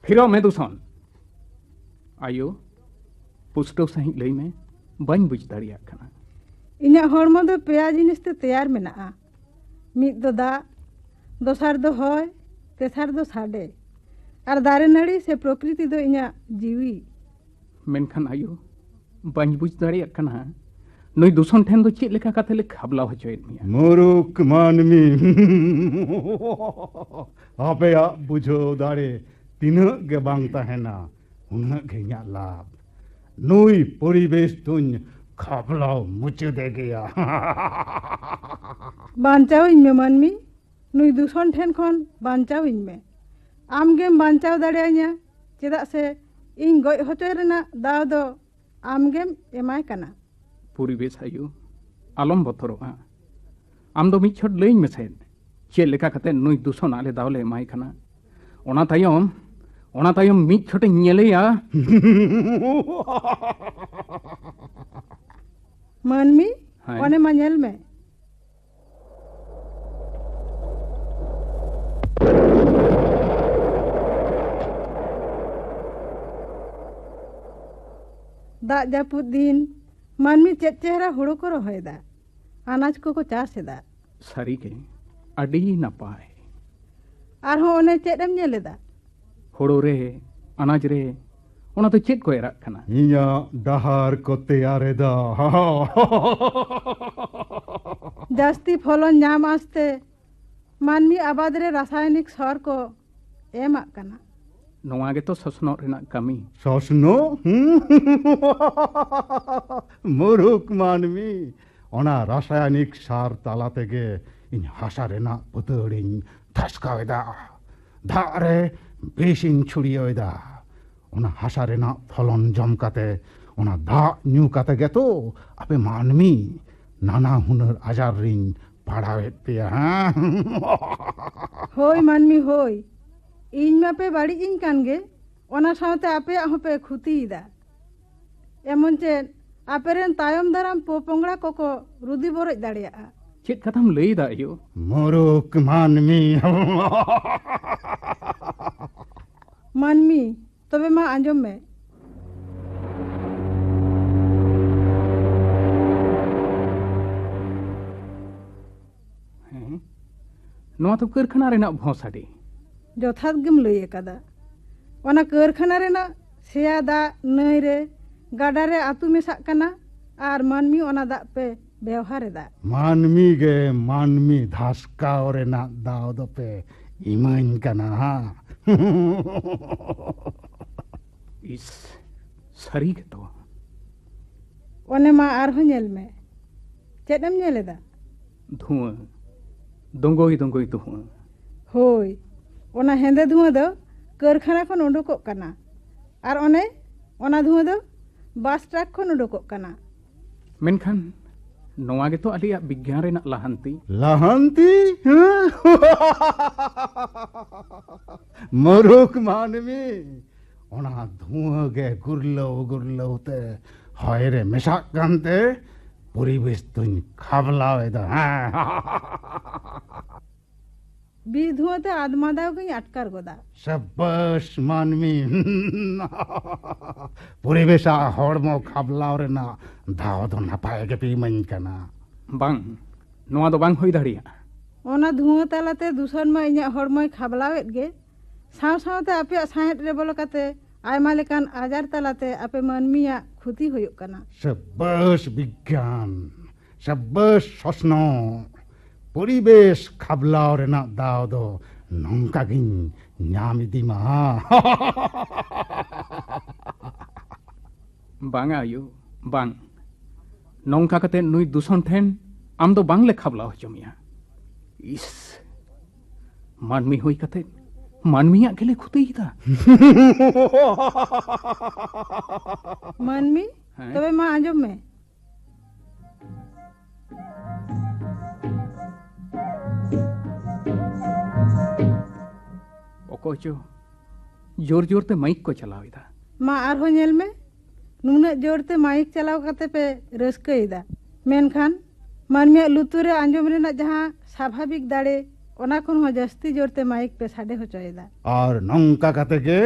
ᱯᱷᱤᱨᱟᱣ ᱢᱮ ᱫᱩᱥᱚᱱ᱾ ᱟᱭᱳ, ᱯᱩᱥᱴᱟᱹᱣ ᱥᱟᱺᱦᱤᱡ ᱞᱟᱹᱭ ᱢᱮ, ᱵᱟᱹᱧ ᱵᱩᱡᱽ ᱫᱟᱲᱮᱭᱟᱜ ᱠᱟᱱᱟ᱾ ᱤᱧᱟᱜ ᱦᱚᱲᱢᱚ ᱫᱚ ᱯᱮᱭᱟ ᱡᱤᱱᱤᱥ ᱛᱮ ᱛᱮᱭᱟᱨ ᱢᱮᱱᱟᱜᱼᱟ᱾ ᱢᱤᱫ ᱫᱚ ᱫᱟᱜ, ᱫᱚᱥᱟᱨ ᱫᱚ ᱦᱚᱭ, ᱛᱮᱥᱟᱨ ᱫᱚ ᱥᱟᱰᱮ᱾ ᱟᱨ ᱫᱟᱨᱮ ᱱᱟᱹᱲᱤ ᱥᱮ ᱯᱨᱚᱠᱨᱤᱛᱤ ᱫᱚ ᱤᱧᱟᱜ ᱡᱤᱣᱤ᱾ ᱢᱮᱱᱠᱷᱟᱱ ᱟᱭᱳ, ᱵᱟᱹᱧ ᱵᱩᱡᱽ ᱫᱟᱲᱮᱭᱟᱜ ᱠᱟᱱᱟ, ᱱᱩᱭ ᱫᱩᱥᱚᱱ ᱴᱷᱮᱱ ᱫᱚ ᱪᱮᱫ ᱞᱮᱠᱟ ᱠᱟᱛᱮ ᱞᱮ ᱠᱷᱟᱵᱽᱞᱟᱣ ᱦᱚᱪᱚᱭᱮᱫ ᱢᱮᱭᱟ? ᱢᱩᱨᱩᱠ ᱢᱟᱹᱱᱢᱤ, ᱟᱯᱮᱭᱟᱜ ᱵᱩᱡᱷᱟᱹᱣ ᱫᱟᱲᱮ ᱛᱤᱱᱟᱹᱜ ᱜᱮ ᱵᱟᱝ ᱛᱟᱦᱮᱱᱟ, ᱩᱱᱟᱹᱜ ᱜᱮ ᱤᱧᱟᱜ ᱞᱟᱵᱷ᱾ ᱱᱩᱭ ᱯᱚᱨᱤᱵᱮᱥ ᱫᱚᱧ ᱠᱷᱟᱵᱽᱞᱟᱣ ᱢᱩᱪᱟᱹᱫᱮ ᱜᱮᱭᱟ᱾ ᱵᱟᱧᱪᱟᱣᱤᱧ ᱢᱮ ᱢᱟᱹᱱᱢᱤ, ᱱᱩᱭ ᱫᱩᱥᱚᱱ ᱴᱷᱮᱱ ᱠᱷᱚᱱ ᱵᱟᱧᱪᱟᱣᱤᱧ ᱢᱮ᱾ ᱟᱢ ᱜᱮᱢ ᱵᱟᱧᱪᱟᱣ ᱫᱟᱲᱮᱭᱟᱹᱧᱟ, ᱪᱮᱫᱟᱜ ᱥᱮ ᱤᱧ ᱜᱚᱡ ᱦᱚᱪᱚᱭ ᱨᱮᱱᱟᱜ ᱫᱟᱣ ᱫᱚ ᱟᱢ ᱜᱮᱢ ᱮᱢᱟᱭ ᱠᱟᱱᱟ᱾ ᱯᱚᱨᱤᱵᱮᱥ ᱟᱭᱳ, ᱟᱞᱚᱢ ᱵᱚᱛᱚᱨᱚᱜᱼᱟ᱾ ᱟᱢ ᱫᱚ ᱢᱤᱫ ᱪᱷᱚᱴ ᱞᱟᱹᱭᱟᱹᱧ ᱢᱮᱥᱮ, ᱪᱮᱫ ᱞᱮᱠᱟ ᱠᱟᱛᱮ ᱱᱩᱭ ᱫᱩᱥᱚᱱ ᱟᱞᱮ ᱫᱟᱣ ᱞᱮ ᱮᱢᱟᱭ ᱠᱟᱱᱟ? ᱚᱱᱟ ᱛᱟᱭᱚᱢ, ᱚᱱᱟ ᱛᱟᱭᱚᱢ ᱢᱤᱫ ᱪᱷᱚᱴᱮᱧ ᱧᱮᱞᱮᱭᱟ᱾ ᱢᱟᱹᱱᱢᱤ, ᱦᱮᱸ? ᱚᱱᱮ ᱢᱟ ᱧᱮᱞ ᱢᱮ᱾ ᱫᱟᱜ ᱡᱟᱹᱯᱩᱫ ᱫᱤᱱ ᱢᱟᱹᱱᱢᱤ ᱪᱮᱫ ᱪᱮᱦᱨᱟ ᱦᱩᱲᱩ ᱠᱚ ᱨᱚᱦᱚᱭᱮᱫᱟ, ᱟᱱᱟᱡ ᱠᱚᱠᱚ ᱪᱟᱥ ᱮᱫᱟ᱾ ᱥᱟᱹᱨᱤᱜᱮ, ᱟᱹᱰᱤ ᱱᱟᱯᱟᱭ᱾ ᱟᱨᱦᱚᱸ ᱚᱱᱮ ᱪᱮᱫ ᱮᱢ ᱧᱮᱞ ᱮᱫᱟ? ᱦᱩᱲᱩ ᱨᱮ ᱟᱱᱟᱡᱽ ᱨᱮ ᱚᱱᱟ ᱫᱚ ᱪᱮᱫ ᱠᱚ ᱮᱨᱟᱜ ᱠᱟᱱᱟ? ᱤᱧᱟᱹᱜ ᱰᱟᱦᱟᱨ ᱠᱚ ᱛᱮᱭᱟᱨ ᱮᱫᱟ᱾ ᱡᱟᱹᱥᱛᱤ ᱯᱷᱚᱞᱚᱱ ᱧᱟᱢ ᱟᱥᱛᱮ ᱢᱟᱹᱱᱢᱤ ᱟᱵᱟᱫ ᱨᱮ ᱨᱟᱥᱟᱭᱚᱱᱤᱠ ᱥᱟᱨ ᱠᱚ ᱮᱢᱟᱜ ᱠᱟᱱᱟ᱾ ᱱᱚᱣᱟ ᱜᱮᱛᱚ ᱥᱚᱥᱱᱚᱜ ᱨᱮᱱᱟᱜ ᱠᱟᱹᱢᱤ᱾ ᱥᱚᱥᱱᱚᱜ? ᱦᱩᱸ᱾ ᱢᱩᱨᱩᱠ ᱢᱟᱹᱱᱢᱤ, ᱚᱱᱟ ᱨᱟᱥᱟᱭᱚᱱᱤᱠ ᱥᱟᱨ ᱛᱟᱞᱟ ᱛᱮᱜᱮ ᱤᱧ ᱦᱟᱥᱟ ᱨᱮᱱᱟᱜ ᱯᱩᱛᱟᱹᱲᱤᱧ ᱫᱷᱟᱥᱠᱟᱣ ᱮᱫᱟ, ᱫᱟᱜ ᱨᱮ ᱵᱤᱥᱤᱧ ᱪᱷᱩᱲᱭᱟᱹᱣ ᱮᱫᱟ᱾ ᱚᱱᱟ ᱦᱟᱥᱟ ᱨᱮᱱᱟᱜ ᱯᱷᱚᱞᱚᱱ ᱡᱚᱢ ᱠᱟᱛᱮ, ᱚᱱᱟ ᱫᱟᱜ ᱧᱩ ᱠᱟᱛᱮ ᱜᱮᱛᱚ ᱟᱯᱮ ᱢᱟᱹᱱᱢᱤ ᱱᱟᱱᱟ ᱦᱩᱱᱟᱹᱨ ᱟᱡᱟᱨ ᱨᱤᱧ ᱯᱟᱲᱟᱣᱮᱫ ᱯᱮᱭᱟ, ᱦᱮᱸ? ᱦᱳᱭ ᱢᱟᱹᱱᱢᱤ, ᱦᱳᱭ᱾ ᱤᱧ ᱢᱟᱯᱮ ᱵᱟᱹᱲᱤᱡ ᱤᱧ ᱠᱟᱱ ᱜᱮ, ᱚᱱᱟ ᱥᱟᱶᱛᱮ ᱟᱯᱮᱭᱟᱜ ᱦᱚᱸᱯᱮ ᱠᱷᱩᱛᱤᱭᱮᱫᱟ᱾ ᱮᱢᱚᱱ ᱪᱮᱫ ᱟᱯᱮᱨᱮᱱ ᱛᱟᱭᱚᱢ ᱫᱟᱨᱟᱢ ᱯᱚᱯᱚᱝᱲᱟ ᱠᱚᱠᱚ ᱨᱩᱫᱤ ᱵᱚᱨᱚᱡ ᱫᱟᱲᱮᱭᱟᱜᱼᱟ᱾ ᱪᱮᱫ ᱠᱟᱛᱷᱟᱢ ᱞᱟᱹᱭᱫᱟ ᱟᱭᱳ? ᱢᱩᱨᱩᱠ ᱢᱟᱹᱱᱢᱤ᱾ ᱢᱟᱹᱱᱢᱤ, ᱛᱚᱵᱮ ᱢᱟ ᱟᱸᱡᱚᱢ ᱢᱮ᱾ ᱦᱮᱸ? ᱱᱚᱣᱟ ᱫᱚ ᱠᱟᱹᱨᱠᱷᱟᱱᱟ ᱨᱮᱱᱟᱜ ᱵᱷᱚᱸ ᱥᱟᱰᱮ᱾ ᱡᱚᱛᱷᱟᱛ ᱜᱮᱢ ᱞᱟᱹᱭ ᱟᱠᱟᱫᱟ᱾ ᱚᱱᱟ ᱠᱟᱹᱨᱠᱷᱟᱱᱟ ᱨᱮᱱᱟᱜ ᱥᱮᱭᱟ ᱫᱟᱜ ᱱᱟᱹᱭ ᱨᱮ, ᱜᱟᱰᱟ ᱨᱮ ᱟᱹᱛᱩ ᱢᱮᱥᱟᱜ ᱠᱟᱱᱟ ᱟᱨ ᱢᱟᱹᱱᱢᱤ ᱚᱱᱟ ᱫᱟᱜ ᱯᱮ ᱵᱮᱣᱦᱟᱨ ᱮᱫᱟ᱾ ᱢᱟᱹᱱᱢᱤ ᱜᱮ ᱢᱟᱹᱱᱢᱤ ᱫᱷᱟᱥᱠᱟᱣ ᱨᱮᱱᱟᱜ ᱫᱟᱣ ᱫᱚᱯᱮ ᱤᱢᱟᱹᱧ ᱠᱟᱱᱟ, ᱦᱟᱸ? ᱤᱥ, ᱥᱟᱹᱨᱤ ᱜᱮᱛᱚ᱾ ᱚᱱᱮ ᱢᱟ ᱟᱨᱦᱚᱸ ᱧᱮᱞ ᱢᱮ, ᱪᱮᱫ ᱮᱢ ᱧᱮᱞ ᱮᱫᱟ? ᱫᱷᱩᱣᱟᱹ, ᱫᱚᱸᱜᱚᱭ ᱫᱚᱸᱜᱚᱭ ᱫᱷᱩᱣᱟᱹ᱾ ᱦᱳᱭ, ᱚᱱᱟ ᱦᱮᱸᱫᱮ ᱫᱷᱩᱣᱟᱹ ᱫᱚ ᱠᱟᱹᱨᱠᱷᱟᱱᱟ ᱠᱷᱚᱱ ᱩᱰᱩᱠᱚᱜ ᱠᱟᱱᱟ, ᱟᱨ ᱚᱱᱮ ᱚᱱᱟ ᱫᱷᱩᱣᱟᱹ ᱫᱚ ᱵᱟᱥ ᱴᱨᱟᱠ ᱠᱷᱚᱱ ᱩᱰᱩᱠᱚᱜ ᱠᱟᱱᱟ᱾ ᱢᱮᱱᱠᱷᱟᱱ ᱱᱚᱣᱟ ᱜᱮᱛᱚ ᱟᱞᱮᱭᱟᱜ ᱵᱤᱜᱽᱜᱟᱱ ᱨᱮᱱᱟᱜ ᱞᱟᱦᱟᱱᱛᱤ᱾ ᱞᱟᱦᱟᱱᱛᱤ? ᱦᱮᱸ? ᱢᱩᱨᱩᱠ ᱢᱟᱹᱱᱢᱤ, ᱚᱱᱟ ᱫᱷᱩᱣᱟᱹ ᱜᱮ ᱜᱩᱨᱞᱟᱹᱣ ᱜᱩᱨᱞᱟᱹᱣ ᱛᱮ ᱦᱚᱭ ᱨᱮ ᱢᱮᱥᱟᱜ ᱠᱟᱱᱛᱮ ᱯᱚᱨᱤᱵᱮᱥ ᱫᱚᱧ ᱠᱷᱟᱵᱽᱞᱟᱣ ᱮᱫᱟ᱾ ᱦᱮᱸ᱾ ᱵᱤᱥ ᱫᱷᱩᱣᱟᱹ ᱛᱮ ᱟᱫᱢᱟ ᱫᱟᱣ ᱜᱤᱧ ᱟᱴᱠᱟᱨ ᱜᱚᱫᱟ᱾ ᱥᱟᱵᱟᱥ ᱢᱟᱹᱱᱢᱤ᱾ ᱯᱚᱨᱤᱵᱮᱥᱟᱜ ᱦᱚᱲᱢᱚ ᱠᱷᱟᱵᱽᱞᱟᱣ ᱨᱮᱱᱟᱜ ᱫᱟᱣ ᱫᱚ ᱱᱟᱯᱟᱭ ᱜᱮᱯᱮ ᱤᱢᱟᱹᱧ ᱠᱟᱱᱟ᱾ ᱵᱟᱝ, ᱱᱚᱣᱟ ᱫᱚ ᱵᱟᱝ ᱦᱩᱭ ᱫᱟᱲᱮᱭᱟᱜᱼᱟ᱾ ᱚᱱᱟ ᱫᱷᱩᱣᱟᱹ ᱛᱟᱞᱟᱛᱮ ᱫᱩᱥᱚᱱ ᱢᱟ ᱤᱧᱟᱹᱜ ᱦᱚᱲᱢᱚᱭ ᱠᱷᱟᱵᱽᱞᱟᱣᱮᱫ ᱜᱮ, ᱥᱟᱶ ᱥᱟᱶᱛᱮ ᱟᱯᱮᱭᱟᱜ ᱥᱟᱶᱦᱮᱫ ᱨᱮ ᱵᱚᱞᱚ ᱠᱟᱛᱮ ᱟᱭᱢᱟ ᱞᱮᱠᱟᱱ ᱟᱡᱟᱨ ᱛᱟᱞᱟᱛᱮ ᱟᱯᱮ ᱢᱟᱹᱱᱢᱤᱭᱟᱜ ᱠᱷᱚᱛᱤ ᱦᱩᱭᱩᱜ ᱠᱟᱱᱟ᱾ ᱥᱟᱵᱟᱥ ᱵᱤᱜᱽᱜᱟᱱ, ᱥᱟᱵᱟᱥ ᱥᱚᱥᱱᱚᱜ᱾ ᱯᱚᱨᱤᱵᱮᱥ ᱠᱷᱟᱵᱽᱞᱟᱣ ᱨᱮᱱᱟᱜ ᱫᱟᱣ ᱫᱚ ᱱᱚᱝᱠᱟ ᱜᱤᱧ ᱧᱟᱢ ᱤᱫᱤ ᱢᱟ᱾ ᱵᱟᱝᱟ ᱟᱭᱳ, ᱵᱟᱝ᱾ ᱱᱚᱝᱠᱟ ᱠᱟᱛᱮ ᱱᱩᱭ ᱫᱩᱥᱚᱱ ᱴᱷᱮᱱ ᱟᱢ ᱫᱚ ᱵᱟᱝᱞᱮ ᱠᱷᱟᱵᱽᱞᱟᱣ ᱦᱚᱪᱚ ᱢᱮᱭᱟ᱾ ᱤᱥ, ᱢᱟᱹᱱᱢᱤ ᱦᱩᱭ ᱠᱟᱛᱮ ᱢᱟᱹᱱᱢᱤᱭᱟᱜ ᱜᱮᱞᱮ ᱠᱷᱚᱛᱤᱭᱮᱫᱟ᱾ ᱢᱟᱹᱱᱢᱤ, ᱦᱮᱸ? ᱛᱚᱵᱮ ᱢᱟ ᱟᱸᱡᱚᱢ ᱢᱮ᱾ ᱚᱠᱚᱭ ᱪᱚ ᱡᱳᱨ ᱡᱳᱨ ᱛᱮ ᱢᱟᱭᱤᱠ ᱠᱚ ᱪᱟᱞᱟᱣ ᱮᱫᱟ᱾ ᱢᱟ ᱟᱨᱦᱚᱸ ᱧᱮᱞ ᱢᱮ, ᱱᱩᱱᱟᱹᱜ ᱡᱳᱨ ᱛᱮ ᱢᱟᱭᱤᱠ ᱪᱟᱞᱟᱣ ᱠᱟᱛᱮ ᱯᱮ ᱨᱟᱹᱥᱠᱟᱹᱭᱮᱫᱟ, ᱢᱮᱱᱠᱷᱟᱱ ᱢᱟᱹᱱᱢᱤᱭᱟᱜ ᱞᱩᱛᱩᱨ ᱨᱮ ᱟᱸᱡᱚᱢ ᱨᱮᱱᱟᱜ ᱡᱟᱦᱟᱸ ᱥᱟᱵᱷᱟᱵᱤᱠ ᱫᱟᱲᱮ, ᱚᱱᱟ ᱠᱷᱚᱱ ᱦᱚᱸ ᱡᱟᱹᱥᱛᱤ ᱡᱳᱨ ᱛᱮ ᱢᱟᱭᱤᱠ ᱯᱮ ᱥᱟᱰᱮ ᱦᱚᱪᱚᱭᱮᱫᱟ᱾ ᱟᱨ ᱱᱚᱝᱠᱟ ᱠᱟᱛᱮ ᱜᱮ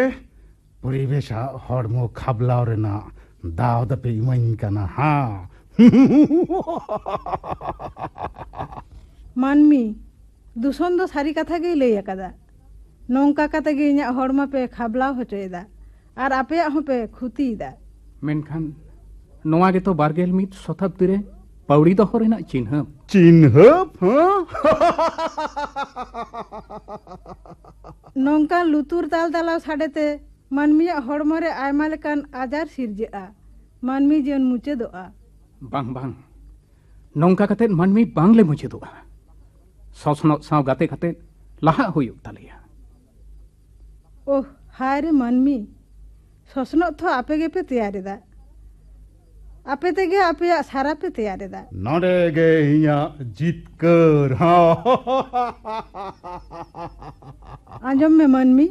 ᱯᱚᱨᱤᱵᱮᱥᱟᱜ ᱦᱚᱲᱢᱚ ᱠᱷᱟᱵᱽᱞᱟᱣ ᱨᱮᱱᱟᱜ ᱫᱟᱣ ᱫᱚᱯᱮ ᱤᱢᱟᱹᱧ ᱠᱟᱱᱟ, ᱦᱟᱸ? ᱢᱟᱹᱱᱢᱤ, ᱫᱩᱥᱚᱱ ᱫᱚ ᱥᱟᱹᱨᱤ ᱠᱟᱛᱷᱟ ᱜᱮᱭ ᱞᱟᱹᱭ ᱟᱠᱟᱫᱟ᱾ ᱱᱚᱝᱠᱟ ᱠᱟᱛᱮ ᱜᱮ ᱤᱧᱟᱹᱜ ᱦᱚᱲᱢᱚ ᱯᱮ ᱠᱷᱟᱵᱽᱞᱟᱣ ᱦᱚᱪᱚᱭᱮᱫᱟ ᱟᱨ ᱟᱯᱮᱭᱟᱜ ᱦᱚᱸᱯᱮ ᱠᱷᱚᱛᱤᱭᱮᱫᱟ᱾ ᱢᱮᱱᱠᱷᱟᱱ ᱱᱚᱣᱟ ᱜᱮᱛᱚ ᱵᱟᱨᱜᱮᱞ ᱢᱤᱫ ᱥᱚᱛᱟᱵᱫᱤ ᱨᱮ ᱯᱟᱹᱣᱲᱤ ᱫᱚᱦᱚ ᱨᱮᱱᱟᱜ ᱪᱤᱱᱦᱟᱹ᱾ ᱪᱤᱱᱦᱟᱹ? ᱦᱮᱸ? ᱱᱚᱝᱠᱟᱱ ᱞᱩᱛᱩᱨ ᱛᱟᱞ ᱛᱟᱞᱟᱣ ᱥᱟᱰᱮᱛᱮ ᱢᱟᱹᱱᱢᱤᱭᱟᱜ ᱦᱚᱲᱢᱚ ᱨᱮ ᱟᱭᱢᱟ ᱞᱮᱠᱟᱱ ᱟᱡᱟᱨ ᱥᱤᱨᱡᱟᱹᱜᱼᱟ᱾ ᱢᱟᱹᱱᱢᱤ ᱡᱤᱭᱚᱱ ᱢᱩᱪᱟᱹᱫᱚᱜᱼᱟ᱾ ᱵᱟᱝ, ᱵᱟᱝ᱾ ᱱᱚᱝᱠᱟ ᱠᱟᱛᱮ ᱢᱟᱹᱱᱢᱤ ᱵᱟᱝᱞᱮ ᱢᱩᱪᱟᱹᱫᱚᱜᱼᱟ᱾ ᱥᱚᱥᱱᱚᱜ ᱥᱟᱶ ᱜᱟᱛᱮ ᱠᱟᱛᱮ ᱞᱟᱦᱟᱜ ᱦᱩᱭᱩᱜ ᱛᱟᱞᱮᱭᱟ᱾ ᱳᱦ, ᱦᱟᱭ ᱨᱮ ᱢᱟᱹᱱᱢᱤ, ᱥᱚᱥᱱᱚᱜ ᱛᱷᱚ ᱟᱯᱮ ᱜᱮᱯᱮ ᱛᱮᱭᱟᱨ ᱮᱫᱟ᱾ ᱟᱯᱮ ᱛᱮᱜᱮ ᱟᱯᱮᱭᱟᱜ ᱥᱟᱨᱟ ᱯᱮ ᱛᱮᱭᱟᱨ ᱮᱫᱟ᱾ ᱱᱚᱰᱮ ᱜᱮ ᱤᱧᱟᱹᱜ ᱡᱤᱛᱠᱟᱹᱨ᱾ ᱟᱸᱡᱚᱢ ᱢᱮ ᱢᱟᱹᱱᱢᱤ,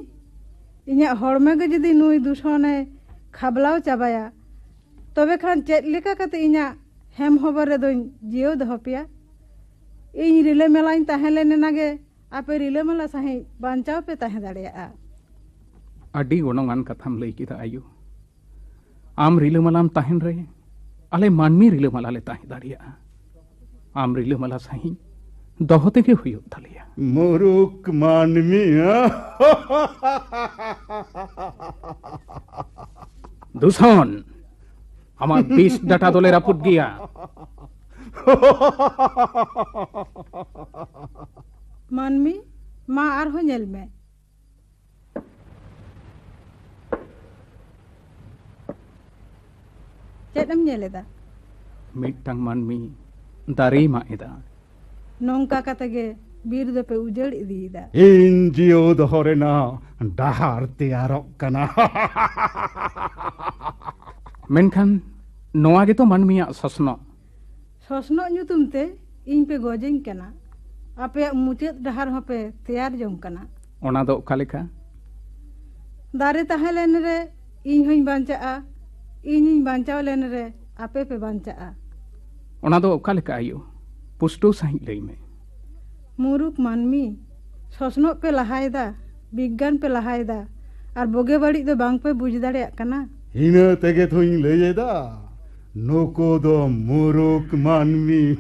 ᱤᱧᱟᱹᱜ ᱦᱚᱲᱢᱚ ᱜᱮ ᱡᱩᱫᱤ ᱱᱩᱭ ᱫᱩᱥᱚᱱᱮ ᱠᱷᱟᱵᱽᱞᱟᱣ ᱪᱟᱵᱟᱭᱟ, ᱛᱚᱵᱮ ᱠᱷᱟᱱ ᱪᱮᱫ ᱞᱮᱠᱟ ᱠᱟᱛᱮ ᱤᱧᱟᱹᱜ ᱦᱮᱢ ᱦᱚᱵᱚᱨ ᱨᱮᱫᱚᱧ ᱡᱤᱭᱟᱹᱣ ᱫᱚᱦᱚ ᱯᱮᱭᱟ? ᱤᱧ ᱨᱤᱞᱟᱹᱢᱟᱞᱟᱧ ᱛᱟᱦᱮᱸ ᱞᱮᱱ ᱮᱱᱟ ᱜᱮ ᱟᱯᱮ ᱨᱤᱞᱟᱹᱢᱟᱞᱟ ᱥᱟᱺᱦᱤᱡ ᱵᱟᱧᱪᱟᱣ ᱯᱮ ᱛᱟᱦᱮᱸ ᱫᱟᱲᱮᱭᱟᱜᱼᱟ᱾ ᱟᱹᱰᱤ ᱜᱚᱱᱚᱝᱟᱱ ᱠᱟᱛᱷᱟᱢ ᱞᱟᱹᱭ ᱠᱮᱫᱟ ᱟᱭᱳ᱾ ᱟᱢ ᱨᱤᱞᱟᱹᱢᱟᱞᱟᱢ ᱛᱟᱦᱮᱱ ᱨᱮ ᱟᱞᱮ ᱢᱟᱹᱱᱢᱤ ᱨᱤᱞᱟᱹᱢᱟᱞᱟ ᱞᱮ ᱛᱟᱦᱮᱸ ᱫᱟᱲᱮᱭᱟᱜᱼᱟ᱾ ᱟᱢ ᱨᱤᱞᱟᱹᱢᱟᱞᱟ ᱥᱟᱺᱦᱤᱡ ᱫᱚᱦᱚ ᱛᱮᱜᱮ ᱦᱩᱭᱩᱜ ᱛᱟᱞᱮᱭᱟ᱾ ᱢᱩᱨᱩᱠ ᱢᱟᱹᱱᱢᱤ᱾ ᱫᱩᱥᱚᱱ, ᱟᱢᱟᱜ ᱵᱤᱥ ᱰᱟᱴᱟ ᱫᱚᱞᱮ ᱨᱟᱹᱯᱩᱫ ᱜᱮᱭᱟ᱾ ᱢᱟᱹᱱᱢᱤ, ᱢᱟ ᱟᱨᱦᱚᱸ ᱧᱮᱞ ᱢᱮ᱾ ᱪᱮᱫ ᱮᱢ ᱧᱮᱞ ᱮᱫᱟ? ᱢᱤᱫᱴᱟᱝ ᱢᱟᱹᱱᱢᱤ ᱫᱟᱨᱮᱭ ᱢᱟᱜ ᱮᱫᱟ᱾ ᱱᱚᱝᱠᱟ ᱠᱟᱛᱮ ᱜᱮ ᱵᱤᱨ ᱫᱚᱯᱮ ᱩᱡᱟᱹᱲ ᱤᱫᱤᱭᱮᱫᱟ᱾ ᱤᱧ ᱡᱤᱭᱟᱹᱣ ᱫᱚᱦᱚ ᱨᱮᱱᱟᱜ ᱰᱟᱦᱟᱨ ᱛᱮᱭᱟᱨᱚᱜ ᱠᱟᱱᱟ᱾ ᱢᱮᱱᱠᱷᱟᱱ ᱱᱚᱣᱟ ᱜᱮᱛᱚ ᱢᱟᱹᱱᱢᱤᱭᱟᱜ ᱥᱚᱥᱱᱚᱜ᱾ ᱥᱚᱥᱱᱚᱜ ᱧᱩᱛᱩᱢ ᱛᱮ ᱤᱧ ᱯᱮ ᱜᱚᱡᱤᱧ ᱠᱟᱱᱟ᱾ ᱟᱯᱮᱭᱟᱜ ᱢᱩᱪᱟᱹᱫ ᱰᱟᱦᱟᱨ ᱦᱚᱸᱯᱮ ᱛᱮᱭᱟᱨ ᱡᱚᱝ ᱠᱟᱱᱟ᱾ ᱚᱱᱟ ᱫᱚ ᱚᱠᱟ ᱞᱮᱠᱟ? ᱫᱟᱨᱮ ᱛᱟᱦᱮᱸ ᱞᱮᱱ ᱨᱮ ᱤᱧ ᱦᱚᱸᱧ ᱵᱟᱧᱪᱟᱜᱼᱟ, ᱤᱧᱤᱧ ᱵᱟᱧᱪᱟᱣ ᱞᱮᱱ ᱨᱮ ᱟᱯᱮ ᱯᱮ ᱵᱟᱧᱪᱟᱜᱼᱟ᱾ ᱚᱱᱟ ᱫᱚ ᱚᱠᱟ ᱞᱮᱠᱟ ᱟᱭᱳ? ᱯᱩᱥᱴᱟᱹᱣ ᱥᱟᱺᱦᱤᱡ ᱞᱟᱹᱭ ᱢᱮ᱾ ᱢᱩᱨᱩᱠ ᱢᱟᱹᱱᱢᱤ, ᱥᱚᱥᱱᱚᱜ ᱯᱮ ᱞᱟᱦᱟᱭᱮᱫᱟ, ᱵᱤᱜᱽᱜᱟᱱ ᱯᱮ ᱞᱟᱦᱟᱭᱮᱫᱟ, ᱟᱨ ᱵᱩᱜᱤ ᱵᱟᱹᱲᱤᱡ ᱫᱚ ᱵᱟᱝ ᱯᱮ ᱵᱩᱡᱽ ᱫᱟᱲᱮᱭᱟᱜ ᱠᱟᱱᱟ᱾ ᱤᱱᱟᱹ ᱛᱮᱜᱮ ᱛᱚᱧ ᱞᱟᱹᱭ ᱮᱫᱟ, ᱱᱩᱠᱩ ᱫᱚ ᱢᱩᱨᱩᱠ ᱢᱟᱹᱱᱢᱤ᱾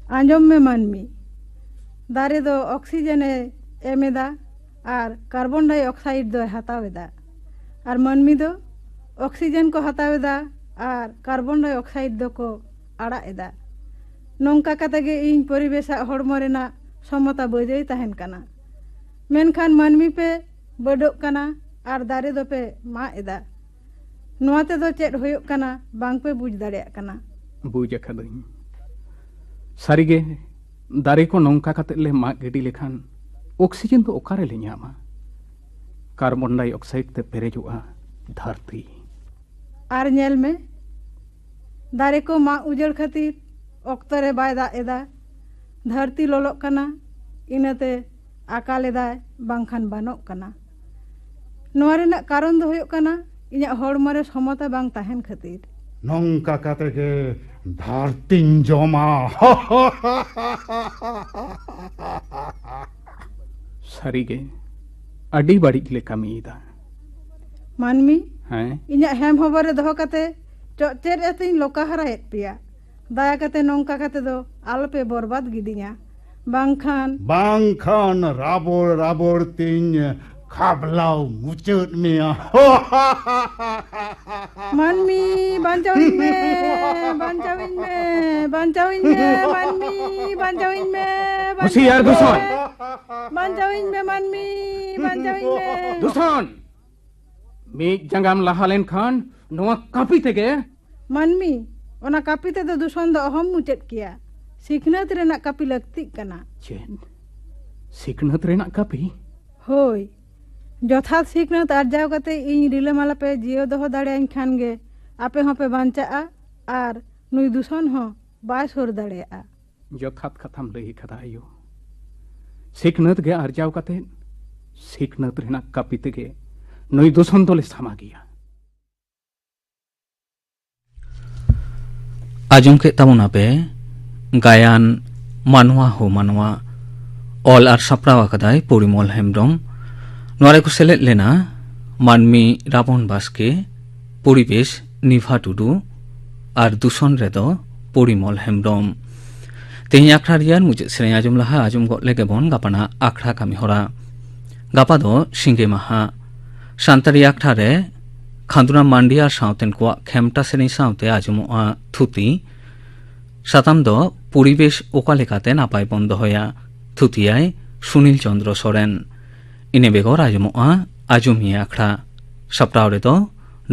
ᱟᱸᱡᱚᱢ ᱢᱮ ᱢᱟᱹᱱᱢᱤ, ᱫᱟᱨᱮ ᱫᱚ ᱚᱠᱥᱤᱡᱮᱱ ᱮ ᱮᱢ ᱮᱫᱟ ᱟᱨ ᱠᱟᱨᱵᱚᱱ ᱰᱟᱭ ᱚᱠᱥᱟᱭᱤᱰ ᱫᱚᱭ ᱦᱟᱛᱟᱣ ᱮᱫᱟ, ᱟᱨ ᱢᱟᱹᱱᱢᱤ ᱫᱚ ᱚᱠᱥᱤᱡᱮᱱ ᱠᱚ ᱦᱟᱛᱟᱣ ᱮᱫᱟ ᱟᱨ ᱠᱟᱨᱵᱚᱱ ᱰᱟᱭ ᱚᱠᱥᱟᱭᱤᱰ ᱫᱚᱠᱚ ᱟᱲᱟᱜ ᱮᱫᱟ᱾ ᱱᱚᱝᱠᱟ ᱠᱟᱛᱮ ᱜᱮ ᱤᱧ ᱯᱚᱨᱤᱵᱮᱥᱟᱜ ᱦᱚᱲᱢᱚ ᱨᱮᱱᱟᱜ ᱥᱚᱢᱚᱛᱟ ᱵᱟᱹᱡᱟᱹᱭ ᱛᱟᱦᱮᱱ ᱠᱟᱱᱟ᱾ ᱢᱮᱱᱠᱷᱟᱱ ᱢᱟᱹᱱᱢᱤ ᱯᱮ ᱵᱟᱹᱰᱚᱜ ᱠᱟᱱᱟ ᱟᱨ ᱫᱟᱨᱮ ᱫᱚᱯᱮ ᱢᱟᱜ ᱮᱫᱟ᱾ ᱱᱚᱣᱟ ᱛᱮᱫᱚ ᱪᱮᱫ ᱦᱩᱭᱩᱜ ᱠᱟᱱᱟ, ᱵᱟᱝ ᱯᱮ ᱵᱩᱡᱽ ᱫᱟᱲᱮᱭᱟᱜ ᱠᱟᱱᱟ᱾ ᱵᱩᱡᱽ ᱟᱠᱟᱫᱟᱹᱧ᱾ ᱥᱟᱹᱨᱤᱜᱮ, ᱫᱟᱨᱮ ᱠᱚ ᱱᱚᱝᱠᱟ ᱠᱟᱛᱮ ᱞᱮ ᱢᱟᱜ ᱜᱤᱰᱤ ᱞᱮᱠᱷᱟᱱ ᱚᱠᱥᱤᱡᱮᱱ ᱫᱚ ᱚᱠᱟ ᱨᱮᱞᱮ ᱧᱟᱢᱟ? ᱠᱟᱨᱵᱚᱱ ᱰᱟᱭ ᱚᱠᱥᱟᱭᱤᱰ ᱛᱮ ᱯᱮᱨᱮᱡᱚᱜᱼᱟ ᱫᱷᱟᱹᱨᱛᱤ᱾ ᱟᱨ ᱧᱮᱞ ᱢᱮ, ᱫᱟᱨᱮ ᱠᱚ ᱢᱟᱜ ᱩᱡᱟᱹᱲ ᱠᱷᱟᱹᱛᱤᱨ ᱚᱠᱛᱚ ᱨᱮ ᱵᱟᱭ ᱫᱟᱜ ᱮᱫᱟ, ᱫᱷᱟᱹᱨᱛᱤ ᱞᱚᱞᱚᱜ ᱠᱟᱱᱟ, ᱤᱱᱟᱹᱛᱮ ᱟᱠᱟᱞ ᱮᱫᱟᱭ, ᱵᱟᱝᱠᱷᱟᱱ ᱵᱟᱱᱚᱜ ᱠᱟᱱᱟ᱾ ᱱᱚᱣᱟ ᱨᱮᱱᱟᱜ ᱠᱟᱨᱚᱱ ᱫᱚ ᱦᱩᱭᱩᱜ ᱠᱟᱱᱟ ᱤᱧᱟᱹᱜ ᱦᱚᱲᱢᱚ ᱨᱮ ᱥᱚᱢᱚᱛᱟ ᱵᱟᱝ ᱛᱟᱦᱮᱱ ᱠᱷᱟᱹᱛᱤᱨ᱾ ᱱᱚᱝᱠᱟ ᱠᱟᱛᱮ ᱜᱮ ᱫᱷᱟᱹᱨᱛᱤᱧ ᱡᱚᱢᱟ᱾ ᱥᱟᱹᱨᱤᱜᱮ, ᱟᱹᱰᱤ ᱵᱟᱹᱲᱤᱡ ᱞᱮ ᱠᱟᱹᱢᱤᱭᱮᱫᱟ᱾ ᱢᱟᱹᱱᱢᱤ, ᱦᱮᱸ? ᱤᱧᱟᱹᱜ ᱦᱮᱢ ᱦᱚᱵᱚᱨ ᱨᱮ ᱫᱚᱦᱚ ᱠᱟᱛᱮ ᱪᱚᱜ ᱪᱮᱫ ᱮᱛᱤᱧ ᱞᱚᱠᱟ ᱦᱟᱨᱟᱭᱮᱫ ᱯᱮᱭᱟ? ᱫᱟᱭᱟ ᱠᱟᱛᱮ ᱱᱚᱝᱠᱟ ᱠᱟᱛᱮ ᱫᱚ ᱟᱞᱚᱯᱮ ᱵᱚᱨᱵᱟᱫ ᱜᱤᱰᱤᱧᱟ, ᱵᱟᱝᱠᱷᱟᱱ ᱵᱟᱝᱠᱷᱟᱱ ᱨᱟᱵᱚᱲ ᱨᱟᱵᱚᱲ ᱛᱤᱧ ᱠᱷᱟᱵᱽᱞᱟᱣ ᱢᱩᱪᱟᱹᱫ ᱢᱮᱭᱟ᱾ ᱢᱟᱹᱱᱢᱤ, ᱵᱟᱧᱪᱟᱣᱤᱧ ᱢᱮ, ᱵᱟᱧᱪᱟᱣᱤᱧ ᱢᱮ, ᱵᱟᱧᱪᱟᱣᱤᱧ ᱢᱮ, ᱢᱟᱹᱱᱢᱤ, ᱵᱟᱧᱪᱟᱣᱤᱧ ᱢᱮ, ᱵᱟᱧᱪᱟᱣᱤᱧ ᱦᱩᱥᱤᱭᱟᱨ ᱢᱮ, ᱫᱩᱥᱚᱱ᱾ ᱵᱟᱧᱪᱟᱣᱤᱧ ᱢᱮ, ᱢᱟᱹᱱᱢᱤ, ᱵᱟᱧᱪᱟᱣᱤᱧ ᱢᱮ᱾ ᱫᱩᱥᱚᱱ! ᱢᱤᱫ ᱡᱟᱸᱜᱟᱢ ᱞᱟᱦᱟ ᱞᱮᱱᱠᱷᱟᱱ ᱱᱚᱣᱟ ᱠᱟᱹᱯᱤ ᱛᱮᱜᱮ᱾ ᱢᱟᱹᱱᱢᱤ, ᱚᱱᱟ ᱠᱟᱹᱯᱤ ᱛᱮᱫᱚ ᱫᱩᱥᱚᱱ ᱫᱚ ᱚᱦᱚᱢ ᱢᱩᱪᱟᱹᱫ ᱠᱮᱭᱟ᱾ ᱥᱤᱠᱷᱱᱟᱹᱛ ᱨᱮᱱᱟᱜ ᱠᱟᱹᱯᱤ ᱞᱟᱹᱠᱛᱤᱜ ᱠᱟᱱᱟ᱾ ᱪᱮᱫ? ᱥᱤᱠᱷᱱᱟᱹᱛ ᱨᱮᱱᱟᱜ ᱠᱟᱹᱯᱤ? ᱦᱳᱭ, ᱡᱚᱛᱷᱟᱛ ᱥᱤᱠᱷᱱᱟᱹᱛ ᱟᱨᱡᱟᱣ ᱠᱟᱛᱮ ᱤᱧ ᱨᱤᱞᱟᱹᱢᱟᱞᱟ ᱯᱮ ᱡᱤᱭᱟᱹᱣ ᱫᱚᱦᱚ ᱫᱟᱲᱮᱭᱟᱹᱧ ᱠᱷᱟᱱ ᱜᱮ ᱟᱯᱮ ᱦᱚᱸᱯᱮ ᱵᱟᱧᱪᱟᱜᱼᱟ ᱟᱨ ᱱᱩᱭ ᱫᱩᱥᱚᱱ ᱦᱚᱸ ᱵᱟᱭ ᱥᱩᱨ ᱫᱟᱲᱮᱭᱟᱜᱼᱟ᱾ ᱡᱚᱛᱷᱟᱛ ᱠᱟᱛᱷᱟᱢ ᱞᱟᱹᱭ ᱠᱟᱫᱟ ᱟᱭᱳ᱾ ᱥᱤᱠᱷᱱᱟᱹᱛ ᱜᱮ ᱟᱨᱡᱟᱣ ᱠᱟᱛᱮ, ᱥᱤᱠᱷᱱᱟᱹᱛ ᱨᱮᱱᱟᱜ ᱠᱟᱹᱯᱤ ᱛᱮᱜᱮ ᱱᱩᱭ ᱫᱩᱥᱚᱱ ᱫᱚᱞᱮ ᱥᱟᱢᱟ ᱜᱮᱭᱟ᱾ ᱟᱸᱡᱚᱢ ᱠᱮᱫ ᱛᱟᱵᱚᱱᱟᱯᱮ ᱜᱟᱭᱟᱱ ᱢᱟᱱᱣᱟ ᱦᱳ ᱢᱟᱱᱣᱟ, ᱚᱞ ᱟᱨ ᱥᱟᱯᱲᱟᱣ ᱟᱠᱟᱫᱟᱭ ᱯᱚᱨᱤᱢᱚᱞ ᱦᱮᱢᱵᱽᱨᱚᱢ᱾ ᱱᱚᱣᱟ ᱨᱮᱠᱚ ᱥᱮᱞᱮᱫ ᱞᱮᱱᱟ ᱢᱟᱹᱱᱢᱤ ᱨᱟᱵᱚᱱ ᱵᱟᱥᱠᱮ, ᱯᱚᱨᱤᱵᱮᱥ ᱱᱤᱵᱷᱟ ᱴᱩᱰᱩ ᱟᱨ ᱫᱩᱥᱚᱱ ᱨᱮᱫᱚ ᱯᱚᱨᱤᱢᱚᱞ ᱦᱮᱢᱵᱽᱨᱚᱢ᱾ ᱛᱮᱦᱮᱧ ᱟᱠᱷᱲᱟ ᱨᱮᱭᱟᱜ ᱢᱩᱪᱟᱹᱫ ᱥᱮᱨᱮᱧ ᱟᱸᱡᱚᱢ ᱞᱟᱦᱟ ᱟᱸᱡᱚᱢ ᱜᱚᱫ ᱞᱮᱜᱮ ᱵᱚᱱ ᱜᱟᱯᱟᱱᱟᱜ ᱟᱠᱷᱲᱟ ᱠᱟᱹᱢᱤ ᱦᱚᱨᱟ᱾ ᱜᱟᱯᱟ ᱫᱚ ᱥᱤᱸᱜᱮ ᱢᱟᱦᱟ᱾ ᱥᱟᱱᱛᱟᱲᱤ ᱟᱠᱷᱲᱟ ᱨᱮ ᱠᱷᱟᱸᱫᱩᱨᱟᱢ ᱢᱟᱱᱰᱤ ᱟᱨ ᱥᱟᱶᱛᱮᱱ ᱠᱚᱣᱟᱜ ᱠᱷᱮᱢᱴᱟ ᱥᱮᱨᱮᱧ ᱥᱟᱶᱛᱮ ᱟᱸᱡᱚᱢᱚᱜᱼᱟ ᱛᱷᱩᱛᱤ᱾ ᱥᱟᱛᱟᱢ ᱫᱚ ᱯᱚᱨᱤᱵᱮᱥ ᱚᱠᱟ ᱞᱮᱠᱟᱛᱮ ᱱᱟᱯᱟᱭ ᱵᱚᱱ ᱫᱚᱦᱚᱭᱟ᱾ ᱛᱷᱩᱛᱤᱭᱟᱭ ᱥᱩᱱᱤᱞ ᱪᱚᱸᱫᱽᱨᱚ ᱥᱚᱨᱮᱱ᱾ ᱤᱱᱟᱹ ᱵᱮᱜᱚᱨ ᱟᱸᱡᱚᱢᱚᱜᱼᱟ ᱟᱸᱡᱚᱢᱤᱭᱟᱹ ᱟᱠᱷᱲᱟ᱾ ᱥᱟᱯᱲᱟᱣ ᱨᱮᱫᱚ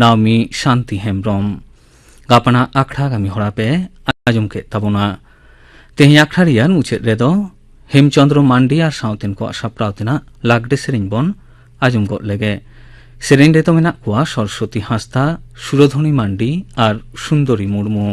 ᱱᱟᱣᱢᱤ ᱥᱟᱱᱛᱤ ᱦᱮᱢᱵᱽᱨᱚᱢ᱾ ᱜᱟᱯᱟᱱᱟᱜ ᱟᱠᱷᱲᱟ ᱠᱟᱹᱢᱤ ᱦᱚᱨᱟ ᱯᱮ ᱟᱸᱡᱚᱢ ᱠᱮᱫ ᱛᱟᱵᱚᱱᱟ᱾ ᱛᱮᱦᱮᱧ ᱟᱠᱷᱲᱟ ᱨᱮᱭᱟᱜ ᱢᱩᱪᱟᱹᱫ ᱨᱮᱫᱚ ᱦᱮᱢᱪᱚᱸᱫᱽᱨᱚ ᱢᱟᱱᱰᱤ ᱟᱨ ᱥᱟᱶᱛᱮᱱ ᱠᱚᱣᱟᱜ ᱥᱟᱯᱲᱟᱣ ᱛᱮᱱᱟᱜ ᱞᱟᱜᱽᱰᱮ ᱥᱮᱨᱮᱧ ᱵᱚᱱ ᱟᱸᱡᱚᱢ ᱜᱚᱫ ᱞᱮᱜᱮ᱾ ᱥᱮᱨᱮᱧ ᱨᱮᱫᱚ ᱢᱮᱱᱟᱜ ᱠᱚᱣᱟ ᱥᱚᱨᱚᱥᱚᱛᱤ ᱦᱟᱸᱥᱫᱟ, ᱥᱩᱨᱚᱫᱷᱚᱱᱤ ᱢᱟᱱᱰᱤ ᱟᱨ ᱥᱩᱱᱫᱚᱨᱤ ᱢᱩᱨᱢᱩ᱾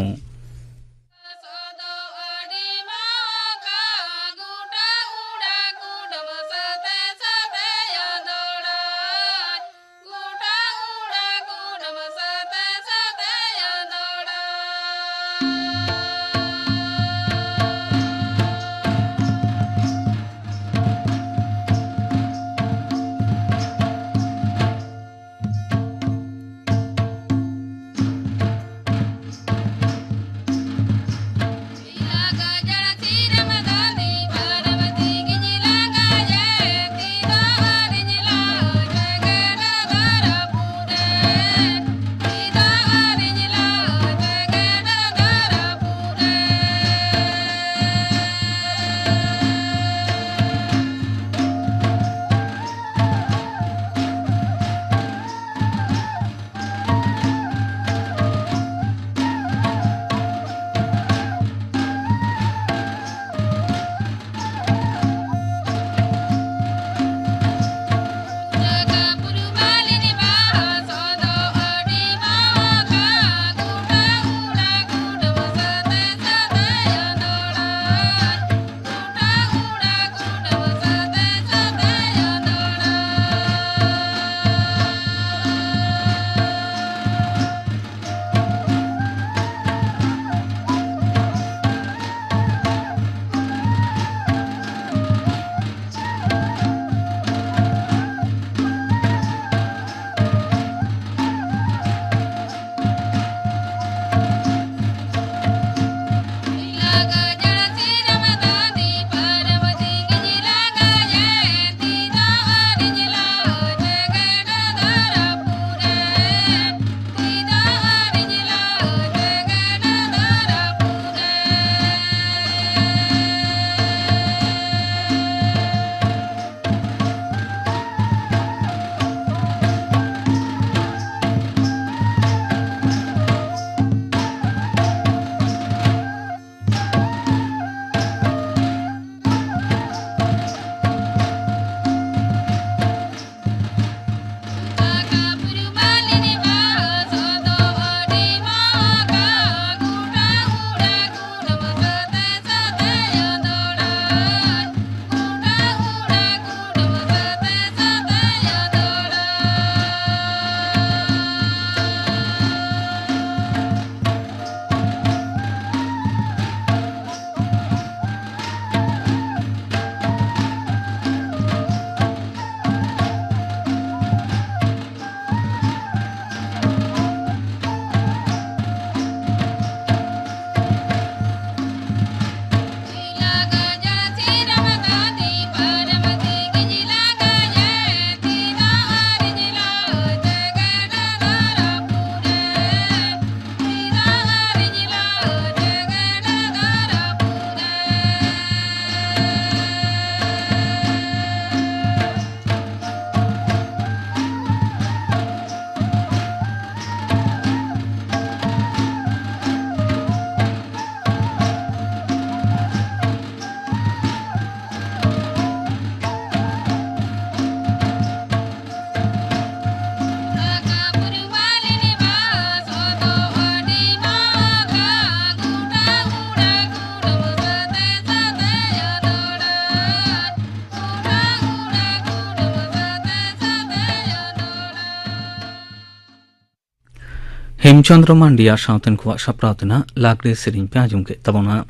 ᱦᱮᱢᱪᱚᱸᱫᱽᱨᱚ ᱢᱟᱱᱰᱤᱭᱟᱜ ᱥᱟᱶᱛᱮᱱ ᱠᱚᱣᱟᱜ ᱥᱟᱯᱲᱟᱣ ᱛᱮᱱᱟᱜ ᱞᱟᱜᱽᱲᱮ ᱥᱮᱨᱮᱧ ᱯᱮ ᱟᱸᱡᱚᱢ ᱠᱮᱫ ᱛᱟᱵᱚᱱᱟ᱾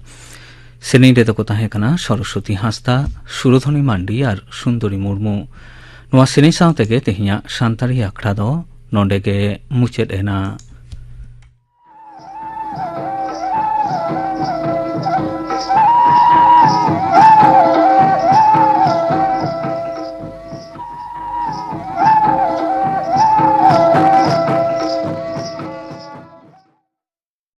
ᱥᱮᱨᱮᱧ ᱨᱮᱫᱚ ᱠᱚ ᱛᱟᱦᱮᱸ ᱠᱟᱱᱟ ᱥᱚᱨᱚᱥᱚᱛᱤ ᱦᱟᱸᱥᱫᱟ, ᱥᱩᱨᱚᱫᱷᱚᱱᱤ ᱢᱟᱱᱰᱤ ᱟᱨ ᱥᱩᱱᱫᱚᱨᱤ ᱢᱩᱨᱢᱩ᱾ ᱱᱚᱣᱟ ᱥᱮᱨᱮᱧ ᱥᱟᱶ ᱛᱮᱜᱮ ᱛᱮᱦᱮᱧᱟᱜ ᱥᱟᱱᱛᱟᱲᱤ ᱟᱠᱷᱲᱟ ᱫᱚ ᱱᱚᱰᱮ ᱜᱮ ᱢᱩᱪᱟᱹᱫ ᱮᱱᱟ᱾